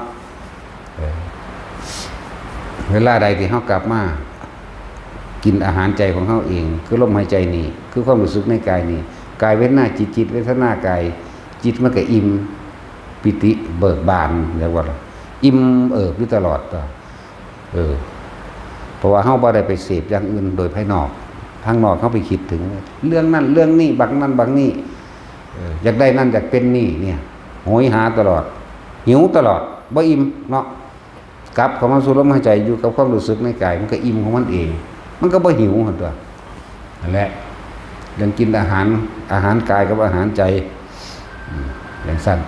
ເອີ ເວລາໃດທີ່ເຮົາກັບມາກິນອາຫານໃຈຂອງເຮົາເອງ ຄືລົມຫາຍໃຈນີ້ ຄືຄວາມຮູ້ສຶກໃນກາຍນີ້ ກາຍເວທະນາຈິດ ຈິດເວທະນາກາຍ ຈິດມັນກໍອີ່ມ ປີຕິເບີກບານ ຮຽກວ່າອີ່ມເອີບຢູ່ຕະຫຼອດຕົວະ. ເອີ ເພາະວ່າເຮົາບໍ່ໄດ້ໄປເສບຢ່າງອື່ນໂດຍພາຍນອກ ທາງນອກເຮົາໄປຄິດເຖິງເລື່ອງນັ້ນເລື່ອງນີ້ ບັກນັ້ນບັກນີ້ ເອີ ຢາກໄດ້ນັ້ນຢາກເປັນນີ້ ເນຍ ໂຫຍຫາຕະຫຼອດ ຫິວຕະຫຼອດ ບໍ່ອີ່ມເນາະ. ກັບເຂົ້າມາສູ່ລົມຫາຍໃຈ ຢູ່ກັບຄວາມຮູ້ສຶກໃນກາຍ ມັນກໍອີ່ມຂອງມັນເອງ ມັນກໍບໍ່ຫິວຫັ້ນຕົວະ. ນັ້ນແຫຼະ ເລື່ອງກິນອາຫານ ອາຫານກາຍກັບອາຫານໃຈ ອືມ ຈັ່ງຊັ້ນ.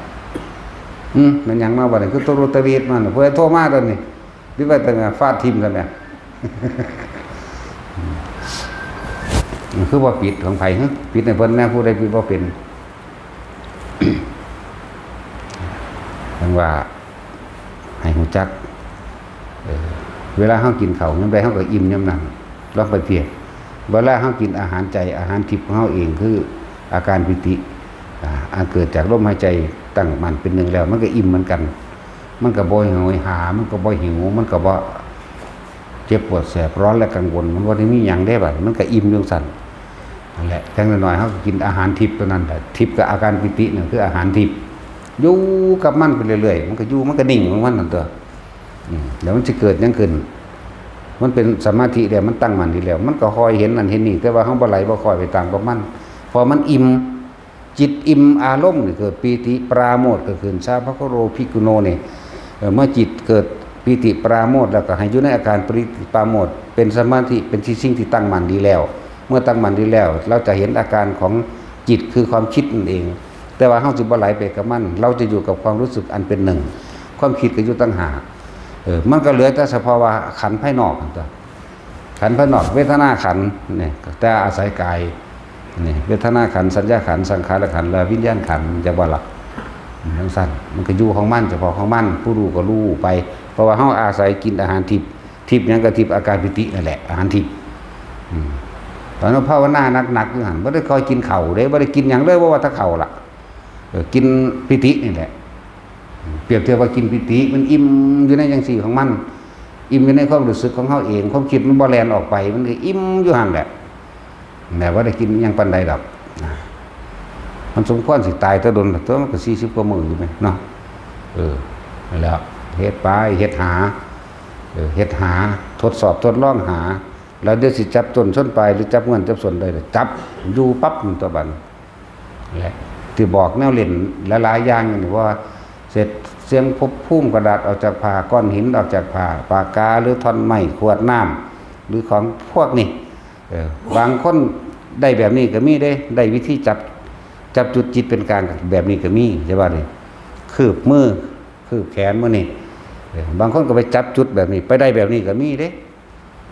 ອືມ ແມ່ນຫຍັງເນາະ ບັດນີ້ຄືໂທລະຕະວີດມາ ຜູ້ໃດໂທມາຕອນນີ້? ປິດໄວ້ຕັ້ງແຕ່ຟາດຖິ້ມຊັ້ນແຫຼະ. ອືມ ຄືບໍ່ປິດຂອງໃຜຫື? ປິດໃຫ້ເພິ່ນແດ່ ຜູ້ໃດປິດບໍ່ເປັນ. ຈັ່ງວ່າ ໃຫ້ຮູ້ຈັກ ເອີ ເວລາເຮົາກິນເຂົ້າຍາມໃດ ເຮົາກໍອີ່ມຍາມນັ້ນ. ລອງໄປທຽບ ເວລາເຮົາກິນອາຫານໃຈ ອາຫານທິບຂອງເຮົາເອງ ຄືອາການປີຕິ ອາ ອັນເກີດຈາກລົມຫາຍໃຈຕັ້ງໝັ້ນເປັນໜຶ່ງແລ້ວ ມັນກໍອີ່ມເໝືອນກັນ. ມັນກໍບໍ່ໂຫຍຫາ ມັນກໍບໍ່ຫິວ ມັນກໍບໍ່ເຈັບປວດແສບຮ້ອນ ແລະ ກັງວົນ ມັນບໍ່ໄດ້ມີຫຍັງເດ້. ບັດນີ້ມັນກໍອີ່ມຢູ່ຈັ່ງຊັ້ນ. ນັ້ນແຫຼະ ຢ່າງໜ້ອຍໆ ເຮົາກໍກິນອາຫານທິບຕົວນັ້ນແຫຼະ. ທິບກໍອາການປີຕິນັ້ນ ຄືອາຫານທິບ ຢູ່ກັບມັນໄປເລື້ອຍໆ ມັນກໍຢູ່ ມັນກໍນິ່ງຂອງມັນນັ້ນຕົວະ. ອືມ ແລ້ວມັນຊິເກີດຫຍັງຂຶ້ນ? ມັນເປັນສະມາທິແລ້ວ ມັນຕັ້ງໝັ້ນດີແລ້ວ ມັນກໍຄ່ອຍເຫັນນັ້ນເຫັນນີ້ ແຕ່ວ່າເຮົາບໍ່ໄຫຼບໍ່ຄ່ອຍໄປຕາມກັບມັນ ເພາະມັນອີ່ມ. ຈິດອີ່ມອາລົມນີ້ເກີດປີຕິປາໂມດເກີດຂຶ້ນ ຊາພະໂຄໂລພິກຂຸໂນນີ້. ເອີ ເມື່ອຈິດເກີດປີຕິປາໂມດແລ້ວ ກໍໃຫ້ຢູ່ໃນອາການປີຕິປາໂມດ ເປັນສະມາທິ ເປັນທີ່ ສິ່ງທີ່ຕັ້ງໝັ້ນດີແລ້ວ. ເມື່ອຕັ້ງໝັ້ນດີແລ້ວ ເຮົາຈະເຫັນອາການຂອງຈິດ ຄືຄວາມຄິດນັ້ນເອງ, ແຕ່ວ່າເຮົາຊິບໍ່ໄຫຼໄປກັບມັນ, ເຮົາຈະຢູ່ກັບຄວາມຮູ້ສຶກອັນເປັນໜຶ່ງ, ຄວາມຄິດກໍຢູ່ຕ່າງຫາກ. ເອີ ມັນກໍເຫຼືອແຕ່ສະພາວະຂັນພາຍນອກຫັ້ນຕົວະ, ຂັນພາຍນອກ ເວທະນາຂັນນີ້ ແຕ່ອາໄສກາຍນີ້ ເວທະນາຂັນ ສັນຍາຂັນ ສັງຂາລະຂັນ ແລະ ວິນຍານຂັນ ຈັ່ງວ່າລະ ອືມ ຈັ່ງຊັ້ນ ມັນກໍຢູ່ຂອງມັນ ສະເພາະຂອງມັນ, ຜູ້ຮູ້ກໍຮູ້ໄປ ເພາະວ່າເຮົາອາໄສກິນອາຫານທິບ ທິບຫຍັງກໍທິບອາການປີຕິນັ້ນແຫຼະ ອາຫານທິບ. ອືມ ຕອນເຮົາພາວະນາໜັກໆຢູ່ຫັ້ນ ບໍ່ໄດ້ຄ່ອຍກິນເຂົ້າເດ້, ບໍ່ໄດ້ກິນຫຍັງເລີຍ, ບໍ່ວ່າແຕ່ເຂົ້າລະ ເອີ ກິນປີຕິນີ້ແຫຼະ. ປຽບທຽບວ່າກິນປີຕິ ມັນອີ່ມຢູ່ໃນຈັ່ງຊີ້ຂອງມັນ, ອີ່ມຢູ່ໃນຄວາມຮູ້ສຶກຂອງເຮົາເອງ, ຄວາມຄິດມັນບໍ່ແລ່ນອອກໄປ, ມັນກໍອີ່ມຢູ່ຫັ້ນແຫຼະ. ແມ່ນບໍ່ໄດ້ກິນຫຍັງປານໃດດອກນະ, ມັນສົມຄວນຊິຕາຍແຕ່ດົນລະຕົວະ, ມັນກໍສີ່ສິບກວ່າມື້ຢູ່ແມ່ນເນາະ. ເອີ ນັ້ນແຫຼະ ເຮັດໄປ ເຮັດຫາ ເອີ ເຮັດຫາ ທົດສອບທົດລອງຫາ, ແລ້ວດຽວຊິຈັບຕົ້ນຊົນປາຍ ຫຼື ຈັບເງິນຈັບສົນໄດ້ ຈັບຢູ່ປັບນັ້ນຕົວະບັດນີ້. ແລະ ທີ່ບອກແນວຫຼິ້ນຫຼາຍໆຢ່າງນີ້ ວ່າເສດສຽງພົບພູມ ກະດາດອອກຈາກຜ້າ ກ້ອນຫີນອອກຈາກຜ້າ ປາກກາ ຫຼື ທ່ອນໄມ້ ຂວດນ້ຳ ຫຼື ຂອງພວກນີ້. ເອີ ບາງຄົນໄດ້ແບບນີ້ກໍມີເດ້, ໄດ້ວິທີຈັບ ຈັບຈຸດຈິດເປັນກາງແບບນີ້ກໍມີ, ຈະວ່ານີ້ ຄືບມື ຄືບແຂນມື້ນີ້. ເອີ ບາງຄົນກໍໄປຈັບຈຸດແບບນີ້ ໄປໄດ້ແບບນີ້ກໍມີເດ້.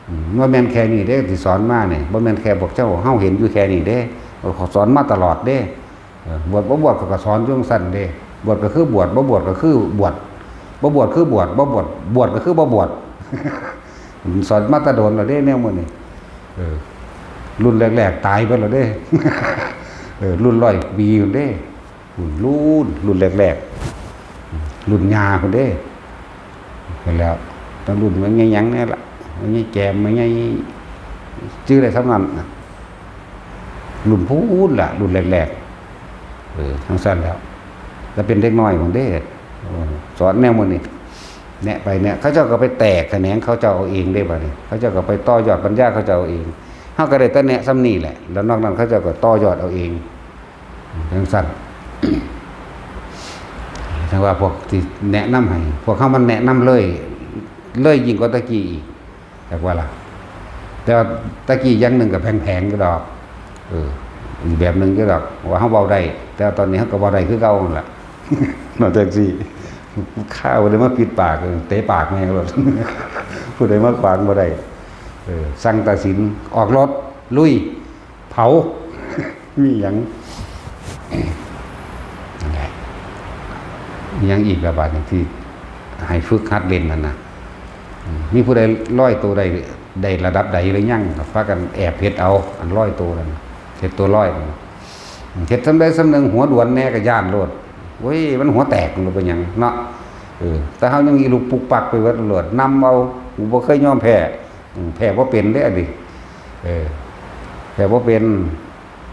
ອືມ ບໍ່ແມ່ນແຄ່ນີ້ເດ້ທີ່ສອນມານີ້, ບໍ່ແມ່ນແຄ່ພວກເຈົ້າ ເຮົາເຫັນຢູ່ແຄ່ນີ້ເດ້, ເຂົາສອນມາຕະຫຼອດເດ້. ເອີ ບວດບໍ່ບວດ ເຂົາກໍສອນຢູ່ຈັ່ງຊັ້ນເດ້, ບວດກໍຄືບວດ ບໍ່ບວດກໍຄືບວດ ບໍ່ບວດຄືບວດ ບໍ່ບວດ ບວດກໍຄືບໍ່ບວດ. ສອນມາແຕ່ດົນແລ້ວເດ້ແນວໝູ່ນີ້. ເອີ ລຸ້ນແລກໆຕາຍໄປແລ້ວເດ້. ເອີ ລຸ້ນຮ້ອຍປີພຸ້ນເດ້. ຮຸ້ນ ລຸ້ນ ລຸ້ນແລກໆ ລຸ້ນຍ່າພຸ້ນເດ້. ເຫັນແລ້ວ ຕັ້ງລຸ້ນແມ່ໃຫຍ່ຫຍັງແດ່ລະ ແມ່ໃຫຍ່ແຈມ ແມ່ໃຫຍ່ ຈື່ໄດ້ສ່ຳນັ້ນນະ, ລຸ້ນພຸ້ນລະ ລຸ້ນແລກໆ. ເອີ ຈັ່ງຊັ້ນແລ້ວ ແຕ່ເປັນເດັກນ້ອຍພຸ້ນເດ້. ເອີ ສອນແນວໝູ່ນີ້ ແນະໄປແນະ ເຂົາເຈົ້າກໍໄປແຕກຂະແໜງເຂົາເຈົ້າເອົາເອງເດ້. ບາດນີ້ເຂົາເຈົ້າກໍໄປຕໍ່ຍອດປັນຍາເຂົາເຈົ້າເອົາເອງ, ເຮົາກໍໄດ້ແຕ່ແນະສ່ຳນີ້ແຫຼະ ແລ້ວນອກນັ້ນເຂົາເຈົ້າກໍຕໍ່ຍອດເອົາເອງ. ຈັ່ງຊັ້ນ ຈັ່ງວ່າພວກທີ່ແນະນຳໃຫ້ ພວກເຮົາມັນແນະນຳເລີຍ ເລີຍຍິ່ງກວ່າແຕ່ກີ້ອີກ ຈັກວ່າລະ. ແຕ່ວ່າແຕ່ກີ້ຢ່າງໜຶ່ງກໍແພງໆຢູ່ດອກ, ເອີ ອີກແບບໜຶ່ງຢູ່ດອກ ວ່າເຮົາເວົ້າໄດ້, ແຕ່ວ່າຕອນນີ້ເຮົາກໍເວົ້າໄດ້ຄືເກົ່າຫັ້ນລະ. ນອກຈາກຊີ້ ຂ້າບໍ່ໄດ້ມາປິດປາກ ເຕະປາກແມ່ງໂລດ, ຜູ້ໃດມາຂວາງບໍ່ໄດ້. ເອີ ສັ່ງຕັດສິນ ອອກລົດ ລຸຍ ເຜົາ ມີຫຍັງ ນັ້ນແຫຼະ. ມີຫຍັງອີກລະບາດນີ້ ທີ່ໃຫ້ຝຶກຫັດຫຼິ້ນຫັ້ນນະ? ມີຜູ້ໃດລອຍໂຕໄດ້ ໄດ້ລະດັບໃດຫຼືຍັງ ກໍພາກັນແອບເຮັດເອົາ ອັນລອຍໂຕນັ້ນ ເຮັດໂຕລອຍນັ້ນ. ເຮັດສ່ຳໃດສ່ຳໜຶ່ງ ຫົວດວນແດ່ກໍຢ້ານໂລດ, ໂອ້ຍ ມັນຫົວແຕກ ມັນບໍ່ເປັນຫຍັງເນາະ. ເອີ ແຕ່ເຮົາຍັງອີລຸກປຸກປັກໄປເບິດໂລດ, ນຳເອົາ ບໍ່ເຄີຍຍອມແພ້. ອືມ ແພ້ບໍ່ເປັນເດ້ອັນນີ້. ເອີ ແພ້ບໍ່ເປັນ,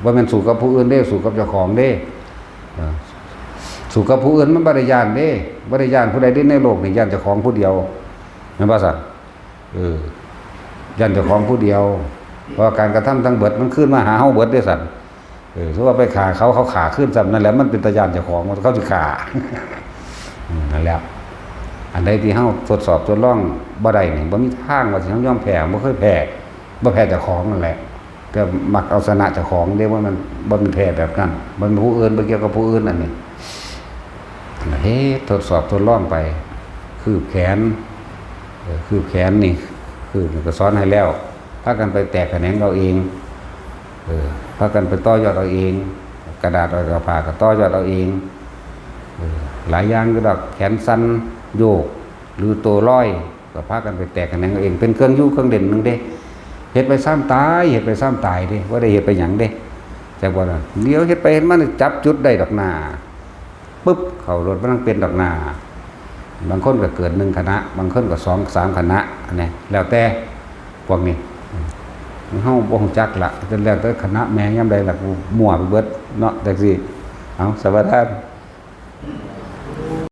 ບໍ່ແມ່ນສູ້ກັບຜູ້ອື່ນເດ້, ສູ້ກັບເຈົ້າຂອງເດ້. ເອີ ສູ້ກັບຜູ້ອື່ນມັນບໍ່ໄດ້ຢ້ານເດ້, ບໍ່ໄດ້ຢ້ານຜູ້ໃດເດ້ໃນໂລກນີ້, ຢ້ານເຈົ້າຂອງຜູ້ດຽວ, ແມ່ນບໍ່ຊັ້ນ? ເອີ ຢ້ານເຈົ້າຂອງຜູ້ດຽວ, ເພາະວ່າການກະທຳທັງເບິດມັນຄືນມາຫາເຮົາເບິດເດ້ຊັ້ນ. ເອີ ສົມມຸດວ່າໄປຂ້າເຂົາ, ເຂົາຂ້າຄືນຊ້ຳ, ນັ້ນແຫຼະ ມັນເປັນຕາຢ້ານເຈົ້າຂອງ, ເຂົາຊິຂ້າ. ອືມ ນັ້ນແຫຼະ ອັນໃດທີ່ເຮົາທົດສອບທົດລອງບໍ່ໄດ້ນີ້ ບໍ່ມີທາງວ່າຊິຍອມແພ້, ບໍ່ເຄີຍແພ້, ບໍ່ແພ້ເຈົ້າຂອງນັ້ນແຫຼະ. ແຕ່ມັກເອົາຊະນະເຈົ້າຂອງເດ້, ບໍ່ແມ່ນ, ບໍ່ແມ່ນແພ້ແບບນັ້ນ, ບໍ່ແມ່ນຜູ້ອື່ນ, ບໍ່ກ່ຽວກັບຜູ້ອື່ນອັນນີ້. ເຮັດ ທົດສອບທົດລອງໄປ, ຄືບແຂນ, ເອີ ຄືບແຂນນີ້, ຄືບນີ້ກໍສອນໃຫ້ແລ້ວ, ພາກັນໄປແຕກຂະແໜງເອົາເອງ, ເອີ ພາກັນໄປຕໍ່ຍອດເອົາເອງ, ກະດາດອອກຈາກຜ້າກໍຕໍ່ຍອດເອົາເອງ. ເອີ ຫຼາຍຢ່າງຢູ່ດອກ, ແຂນສັ່ນໂຍກ ຫຼື ໂຕລອຍ ກໍພາກັນໄປແຕກຂະແໜງເອົາເອງ, ເປັນເຄື່ອງຢູ່ເຄື່ອງຫຼິ້ນໜຶ່ງເດ້. ເຮັດໄປຊາມຕາຍ, ເຮັດໄປຊາມຕາຍເດ້, ບໍ່ໄດ້ເຮັດໄປຫຍັງເດ້. ແຕ່ວ່າດຽວເຮັດໄປເຮັດມານີ້ ຈັບຈຸດໄດ້ດອກໜ້າ. ປຶບ ເຂົ້າໂລດ ມັນເປັນດອກໜ້າ. ບາງຄົນກໍເກີດໜຶ່ງຄະນະ, ບາງຄົນກໍສອງສາມຄະນະ, ອັນນີ້ແລ້ວແຕ່ພວກນີ້. ເຮົາບໍ່ຮູ້ຈັກລະ, ແລ້ວແຕ່ຄະນະແມ່ຍາມໃດລະ, ໝັ່ວໄປເບິດເນາະ ຈັ່ງຊີ້. ເອົາ ສະຫວັດດີ.